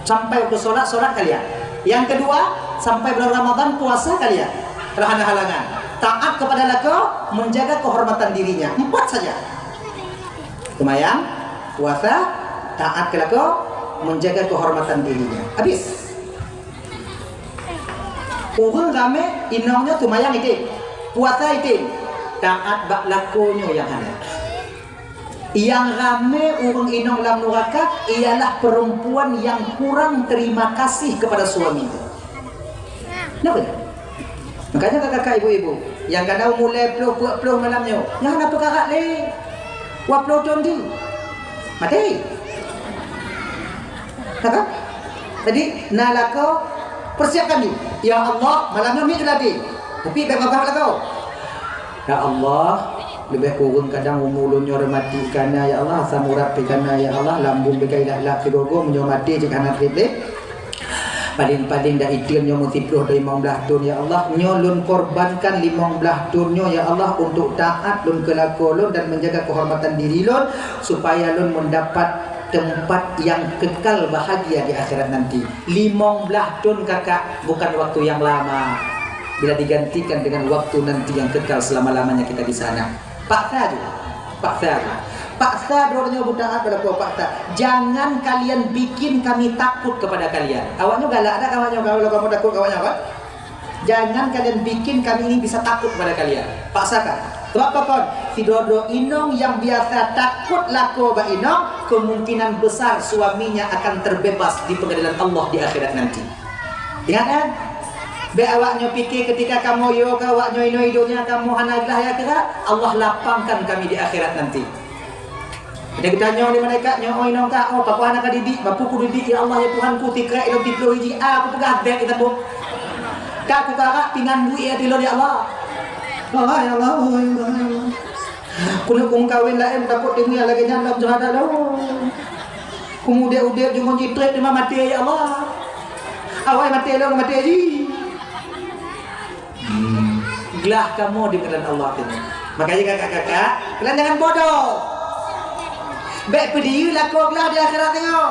Sampai waktu sholat, sholat kalian. Yang kedua, sampai bulan Ramadan, puasa kalian. Kalau hana halangan. Taat kepada lakoe, menjaga kehormatan dirinya. Empat saja. Seumayang, puasa, taat keu lakoe, menjaga kehormatan dirinya. Habis. Ureuëng ramé inong nyoe seumayang item, puasa item, taat bak lakoe nyoe nyang hana. Nyang ramé ureuëng inong lam nuraka ialah perempuan yang kurang terima kasih kepada suami. Kenapa? Makanya kakak-kakak, ibu-ibu, nyang ka na umu lhée ploh, peuet ploh malam nyoe, nyan hana peukarat lé. Dua ploh thon di. Maté. Nah, kan? Jadi, na lakoe, persiapkan diri. Ya Allah, malam nyoe miet lagi. Tapi bèk babah lakoe. Ya Allah, leubeh kureueng kadang umu lôn nyoe reumati kana, ya Allah, asam urat pi kana, ya Allah, lambung beukai lak-lak sigogo, meunyoe maté cit hana trép lé. Paling-paling dak item nyoe meusiploh atau limong blaih thon, ya Allah. Nyoe lôn korbankan limong blaih thon nyoe, ya Allah, untuk taat lôn keu lakoe lôn dan menjaga kehormatan diri lôn, supaya lôn mendapat tempat yang kekal bahagia di akhirat nanti. Limong blaih thon, kakak, bukan waktu yang lama bila digantikan dengan waktu nanti yang kekal selama-lamanya kita di sana. Paksa aja. Paksa aja. Paksa droe nyoe beutaat pada Allah, paksa. Jangan kalian bikin kami takut kepada kalian. Awak nyoe galak dak, awak nyoe, kalau kamoe takot awak nyoe, kan? Jangan kalian bikin kami ini bisa takut kepada kalian. Paksakan. Sebab apa kon? Sidroe-droe inong yang biasa takot lakoe bak inong, kemungkinan besar suaminya akan terbebas di pengadilan Allah di akhirat nanti. Ingat, kan? Bèk awak nyoe pike, ketika kamoe yo keu awak nyoe inoe di donya, kamoe hana glah ya kira, Allah lapangkan kami di akhirat nanti. Ada geutanyoe lé malaikat nyoe, "Oi, inong kah, oh, pakon hana kadidik?" "Bapu kudidik, ya Allah, ya Tuhanku, sikrek ilôn siploh iji, a kupeugah bèk itabôh. Ka kukarat pingan buet ya tilôn, ya Allah." "Oh, ya Allah, oh, ya Allah, ya Allah. Keuneuk kumeukawen laén, takot teungoh lagèe nyan lam syuhada lôn. Kumudép-udép jih ngon jitrép teuma maté, ya Allah. Awai maté lôn, maté jih." Hmm. Glah kamoe di pengadilan Allah tu. Makanya kakak-kakak, kalian jangan bodoh. Bèk peudiyeu lakoe glah di akhirat nyoe.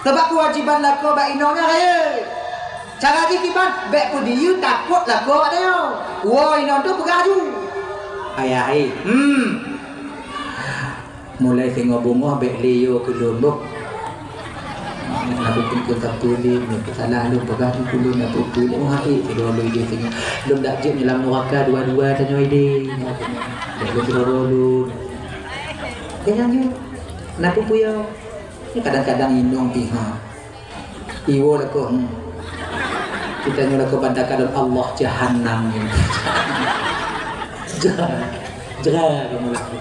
Sebab kewajiban lakoe bak inong nyan rayeuk. Cara jih kiban, bèk peudiyeu takot lakoe bak nyoe. Woe inong tu peugah ju. Ayah, eh. Hmm. Mulai singoh beungoh bèk lé yo keu lôn boh. Nabi pun keu sapeue lé, nyoe salah lôn peugah di ulôn, nabi pun lé, oh, hai, sidroe lôn idéh singoh. Lôn dak jeuet nyoe lam nuraka dua-dua tanyoe idéh. Bèk lôn sidroe lôn. Jangan jeuet. Nabi pun yo. Ni kadang-kadang inong pih, ha. Iwoe lakoe, hmm. Kita nyoe lakoe bantakan Allah jahanam ni. Jera, jera kamu lakoe.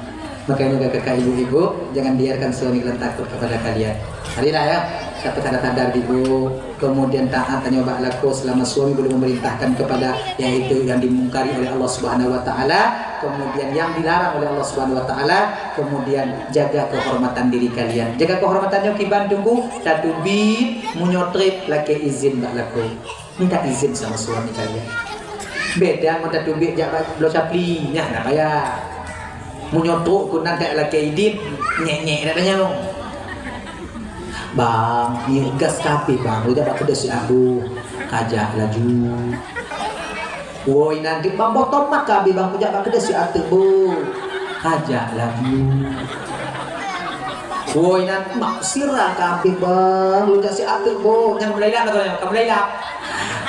Makanya kakak ibu-ibu, jangan biarkan suami kalian takut kepada kalian. Marilah ya, kita sadar-sadar dulu. Kemudian taat tanyoe bak lakoe selama suami belum memerintahkan kepada yaitu yang dimungkari oleh Allah Subhanahu wa taala, kemudian yang dilarang oleh Allah Subhanahu wa taala, kemudian jaga kehormatan diri kalian. Jaga kehormatan nyoe kiban tunggu, tateubiet meunyoe trép lakèe izin bak lakoe. Minta izin sama suami kalian. Beda ngon tateubiet jak bak bloe capli, nyan na payah. Meunyoe trok keunan ka lakèe idin, nyek-nyek dak tanyong. "Bang, nyoe gas ka abéh, Bang. Lôn jak bak keudè siat boh." "Kajak laju." "Woi, nanti Bang, boh tomat ka abéh, Bang. Kujak bak keudè siat teuk boh." "Kajak laju." "Woi, nanti mak sira ka abéh, Bang. Lôn jak siat teuk boh." Nyang mulai lap, ka mulai lap.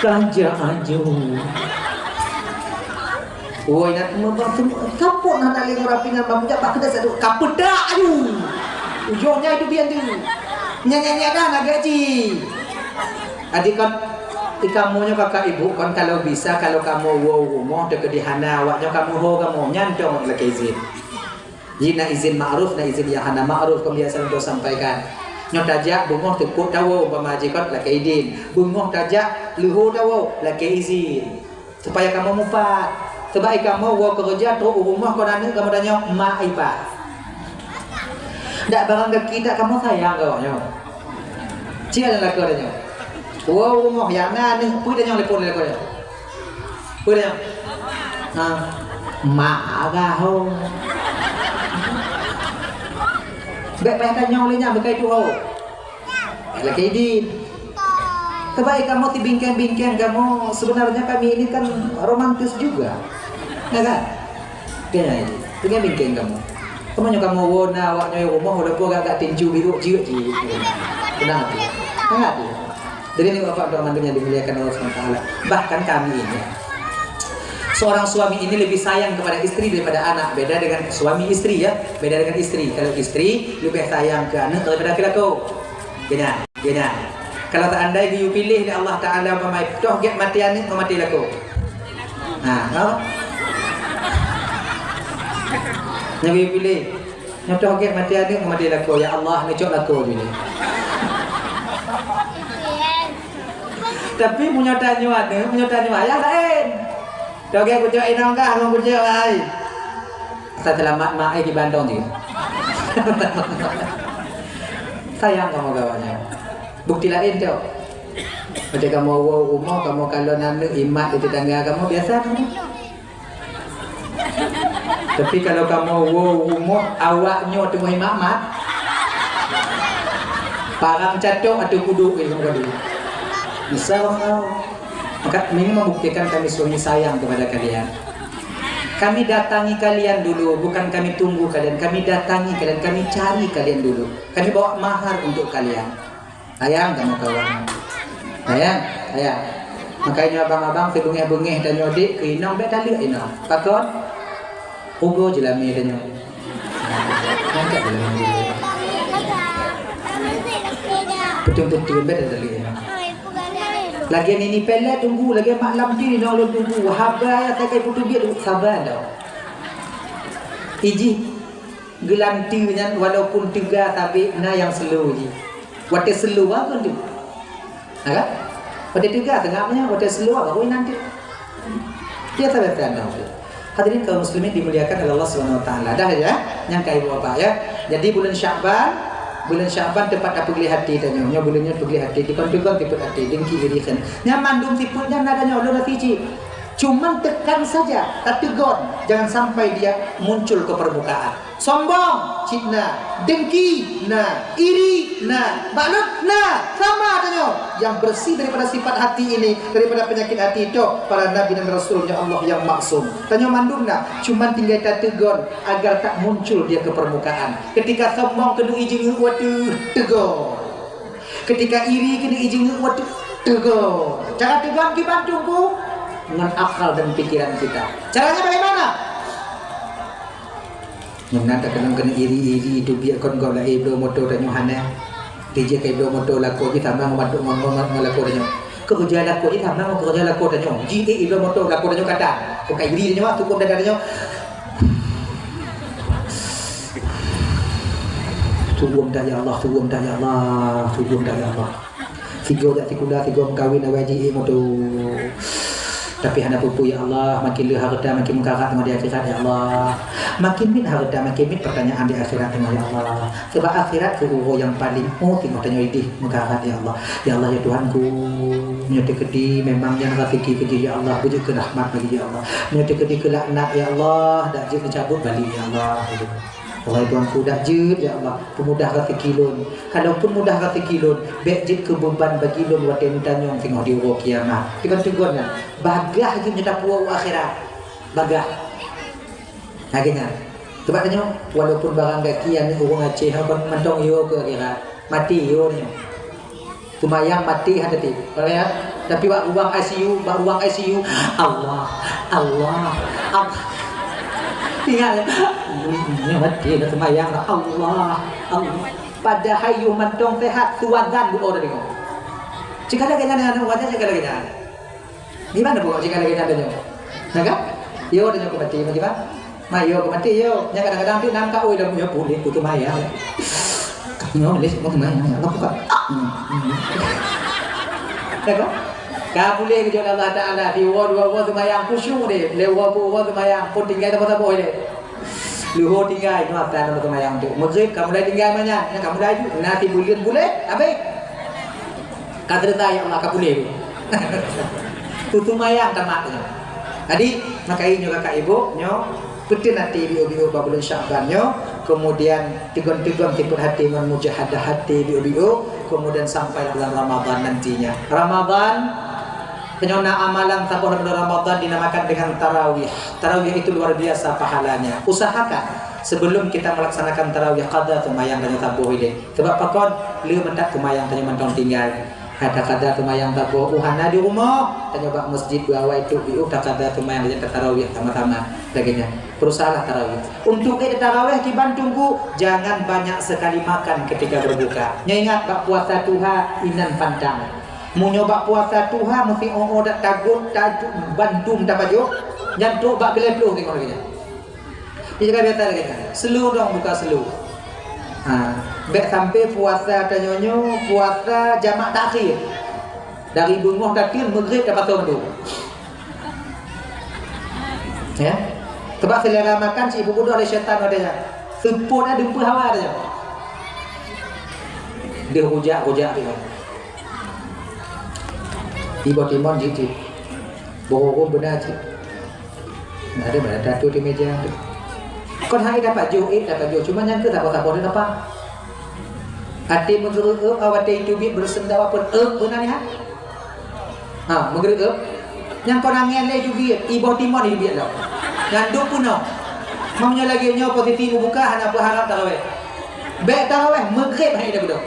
"Kajak laju." Woi, na teuma bang, kapot na lé murah pingan bang, jak bak keudè satu. Kapeudak aju. Ujong nyan itu bian tu. Nyan, nyan, nyan dah na gaji. Adik kan, di kamoe nyoe kakak ibu kan, kalau bisa, kalau kamoe woe u rumoh, teukeudi hana awak nyoe kamoe ho kamoe, nyan tong lakèe izin. Ji na izin ma'ruf, na izin yang hana ma'ruf, kan biasa untuk sampaikan. Nyoe tajak beungoh teupot tawoe, umpama ji kan lakèe idin. Beungoh tajak leuho tawoe, lakèe izin. Supaya kamoe mupat. Sebab i kamoe woe keureuja trok u rumoh kon aneuk kamoe tanyong mak ipah. Dak barang gaki dak kamoe sayang keu awak nyoe. Cia nyang lakoe tanyong. Woe u rumoh nyang na aneuk peue tanyong telepon lakoe nyoe. Peue tanyong? Ha. Mak arah ho. Bèk payah tanyong lé nyan beukai tu ho. Lakèe idin. Tebai kamoe sibingkeng-bingkeng kamoe, sebenarnya kami ini kan romantis juga. Nah, kan? Kan? Teungoh bingkeng kamoe. Kamoe nyoe kamoe woe na awak nyoe rumoh, walaupun agak-agak tinju biru, jeuet jih. Tenang hati. Tenang hati. Jadi, ini Bapak Abdul Rahman yang dimuliakan Allah Subhanahu wa Taala. Bahkan kami ini, seorang suami ini lebih sayang kepada istri daripada anak. Beda dengan suami istri, ya. Beda dengan istri. Kalau istri lebih sayang ke anak daripada ke lakoe. Gina, gina. Kalau seandai geuyue piléh lé Allah Taala, umpama toh gét maté aneuk, ngon maté lakoe. Ha, no? Nyang geuyue piléh. Nyoe toh gét maté aneuk, ngon maté lakoe. Ya Allah, neucok lakoe jih. Tapi meunyoe tanyoe aneuk, meunyoe tanyoe ayah laén. Toh gét kucok inong kah, ngon kucok ai. Asai seulamat mak, eh, di Bandung jih. Sayang kamoe keu awak nyan. Bukti laén tu. Macam kamoe woe rumoh, kamoe kalon aneuk imat di tetangga kamoe, biasa kamoe. Tapi kalau kamoe woe rumoh, awak nyoe teungoh imat-mat, parang catok atau kuduk ilmu kali. Misal kamoe. Maka, ini membuktikan kami sungguh sayang kepada kalian. Kami datangi kalian dulu, bukan kami tunggu kalian. Kami datangi kalian, kami cari kalian dulu. Kami bawa mahar untuk kalian. Sayang kamoe keu awak nyan. Sayang, sayang. Makajih abang-abang, sibeungéh-beungéh tanyoe dik keu inong, bék taleuek inong. Pakon? Rugoe jeulamé tanyoe. Angkat jeulamé. Peuteun-peuteun bék taleuek inong. Lagèe nini Pele tunggu, lagèe mak Lamti inong lôn tunggu. Haba nyang sagai puteubiet, saba dah. Ijih Geulanteue nyan walaupun teuga sabe na nyang slow jih. Watèe slow baru tu. Ha kan? Watèe teuga seungab nyan, watèe slow baru inan tu. Biasa-biasa na tu. Hadirin kaum muslimin dimuliakan oleh Allah Subhanahu wa taala. Dah ya, nyang ka ibu apa ya. Jadi bulan Syakban, bulan Syakban teumpat tapeugléh até tanyoe. Nyoe bulan nyoe peugléh até, dikon-dikon tipet até, dengki iri kheun. Nyan mandum tipet nyan na tanyoe lôn até cit. Cuman tekan saja, tategon, jangan sampai dia muncul ke permukaan. Sombong, cit na. Dengki, na. Iri, na. Bakhil, na. Sama tanyoe. Yang bersih daripada sifat hati ini, daripada penyakit hati itu, para nabi dan rasul-Nya Allah yang maksum. Tanyoe mandum na, cuman tinggai tategon agar tak muncul dia ke permukaan. Ketika sombong keuneuk ijingeuk watèe tegon. Ketika iri keuneuk ijingeuk watèe tegon. Cara tegon kiban teungku ngon akal dan pikiran kita. Caranya bagaimana? Meunan takalon keuneuk iri-iri, teubiet kon gob laén bloe moto tanyoe hana. Tijih ka bloe moto lakoe jih sama ngon bantuk ngon, ngon, ngon lakoe tanyoe. Keu keureuja lakoe jih sama ngon keureuja lakoe tanyoe. Jih eh bloe moto lakoe tanyoe kata. Kon ka iri tanyoe, tukum dada tanyoe. Tukum dah ya Allah, tukum dah ya Allah, tukum dah ya Allah. Sigoe jak sikula, sigoe meukawen awai jih, eh, moto. Tapi hana peue-peue, ya Allah, makin le hareuta, makin meukarat teuma di akhirat, ya Allah. Makin miet hareuta, makin miet peurtanyaan di akhirat teuma, ya Allah. Sebab akhirat keuh uroe nyang paleng, oh, teungoh tanyoe ideh meukarat, ya Allah. Ya Allah, ya Tuhanku, meunyoe teukeudi memang nyan raseuki keu jih, ya Allah, beujeuet keu rahmat bagi, ya Allah. Meunyoe teukeudi keu laknat, ya Allah, dak jeuet neucabut balik, ya Allah. Wahai Tuhanku, dak jeuet, ya Allah, peumudah raseuki lôn. Kalaupun mudah raseuki lôn, bék jeuet keu beuban bagi lôn watèe neutanyong teungoh di uroe kiamat. Tegon-tegon nyan, bagaih jeuet nyoe tapuwoe u akhirat. Bagaih. Lagèe nyan. Coba tanyoe, walaupun barang gaki aneuk ureueng Aceh, kon mantong yo keu akhirat. Maté yo nyoe. Seumayang maté hana teuh. Paham ya? Tapi bak ruang I C U, bak ruang I C U, Allah, Allah, Allah. Ingat ya? Nyoe maté dah seumayang, Allah, Allah. Padahai yôh mantong sehat, su azan doa tadi. Cit ka lagèe nyan, aneuk muda cit ka lagèe nyan. Di mana pokok cit ka lagèe nyan tanyoe? Nah kan? Yo tanyoe keu maté, bagaimana? Ma yo keu maté yo. Nyan kadang-kadang tu nampak, "Oi, dah punya pulih tu, tu maya." Nyoe lé semua kemana? Apa bukan? Hmm, hmm. Ya kan? Ka pulih keu jalan Allah Taala, di wa dua wa seumayang khusyuk deh, lé wa puluh wa seumayang pun tinggai saboh-saboh deh. Luhur tinggai, nyoe atra nama seumayang tu. Maghrib ka mulai tinggai manyan, nyan ka mulai tu. Na sibuleuen buleuen, habéh. Ka selesai, ya Allah, ka puléh. Tu seumayang tamat nyoe. Jadi, maka nyoe kakak ibu, nyoe peuteun até biôh-biôh bak buleuen Syakban nyoe, kemudian tegon-tegon sifeuet até ngon mujahadah até biôh-biôh, kemudian sampai bulan Ramadan nantinya. Ramadan Tanyoe na amalan saboh lam bulan Ramadan dinamakan dengan tarawih. Tarawih itu luar biasa pahalanya. Usahakan sebelum kita melaksanakan tarawih, qada seumayang tanyoe saboh ilée. Sebab pakon? Le meutat seumayang tanyoe mantong tinggai. Hai taqada seumayang saboh, uh hana di rumoh, tanyoe bak masjid dua awai tu, biôh taqada seumayang dan tatarawih sama-sama. Lagée nyan. Berusahalah tarawih. Untuk ék tarawih kiban tunggu, jangan banyak sekali makan ketika berbuka. Nyoe ingat, bak puasa tuha inan pantang. Meunyoe bak puasa tuha meusti oh-oh dak tagot, tajuk, bandum tapajoh, nyan trok bak geulée ploh tengok lagée nyan. Dia jaga biasa lagée nyan. Slow dong buka slow. Ha, bèk sampai puasa tanyoe nyoe puasa jamak takhir. Dari beungoh tateun, Maghrib tapasoe mandum. Ya. Sebab selera makan cit peubudoh lé syaitan ada nyan. Seupôt ada deumpeuh hawa ada nyan. Dia rujak-rujak dia. Iboh timon jih cit. Boh rhueng beuna cit. Nah, ada mana tatu di meja tu. Kon hai dapat jôh, eh, dapat jôh. Cuma nyang ke tak apa-apa dia dapat. Até meugeureup, awak até itu biet beureuseun dawa pun, eh, beuna ni ha. Ha, meugeureup. Nyang kon angén lé itu biet, iboh timon itu biet lo. Nyan duek peunoh. Meunyoe lagée nyoe posisi meubuka hana peuharap tarawih. Bèk tarawih, Maghrib hai dah beudôh.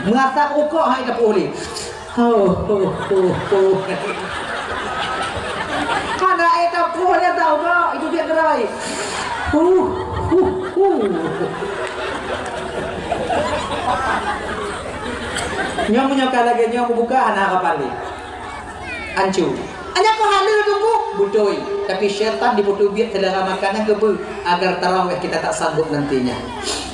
Meuasap rukok hai dah peuulih. Ho, ho, ho, ho. Hana ék tapoh dah tau kok, itu dia gerai. Huh, huh, huh. Nyoe meunyoe ka lagée nyoe meubuka hana harapan lé. Ancu. Hanya kau hala tunggu, beutôi. Tapi syaitan dipeuteubiet selera makanan keubeue agar tarawih kita tak sanggup nantinya.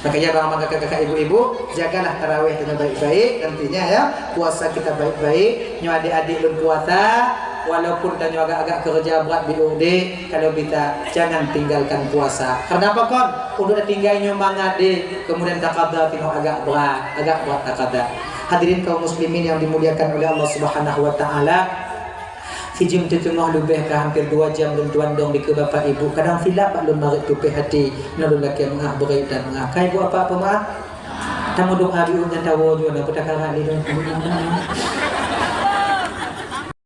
Makanya bang-bang kakak-kakak ibu-ibu, jagalah tarawih dengan baik-baik nantinya ya. Puasa kita baik-baik. Nyoe adik-adik lôn puasa, walaupun tanyoe agak-agak kerja berat di udi, kalau bisa jangan tinggalkan puasa. Karena apa kon? Untuk tinggal nyoe mangat deh, kemudian takada tengok agak berat, agak berat takada. Hadirin kaum muslimin yang dimuliakan oleh Allah Subhanahu wa taala, sijeuem teuteungoh leubeh ka hampir dua jam lôn tuan dong dikeue bapak ibu. Kadang silap bak lôn marit tupeh hati, na lôn lakée meu'ah beurai dan meu'ah. Kai buet apa-apa meu'ah? Tamu dong abi ujan tawo jua na peutakaran di dong.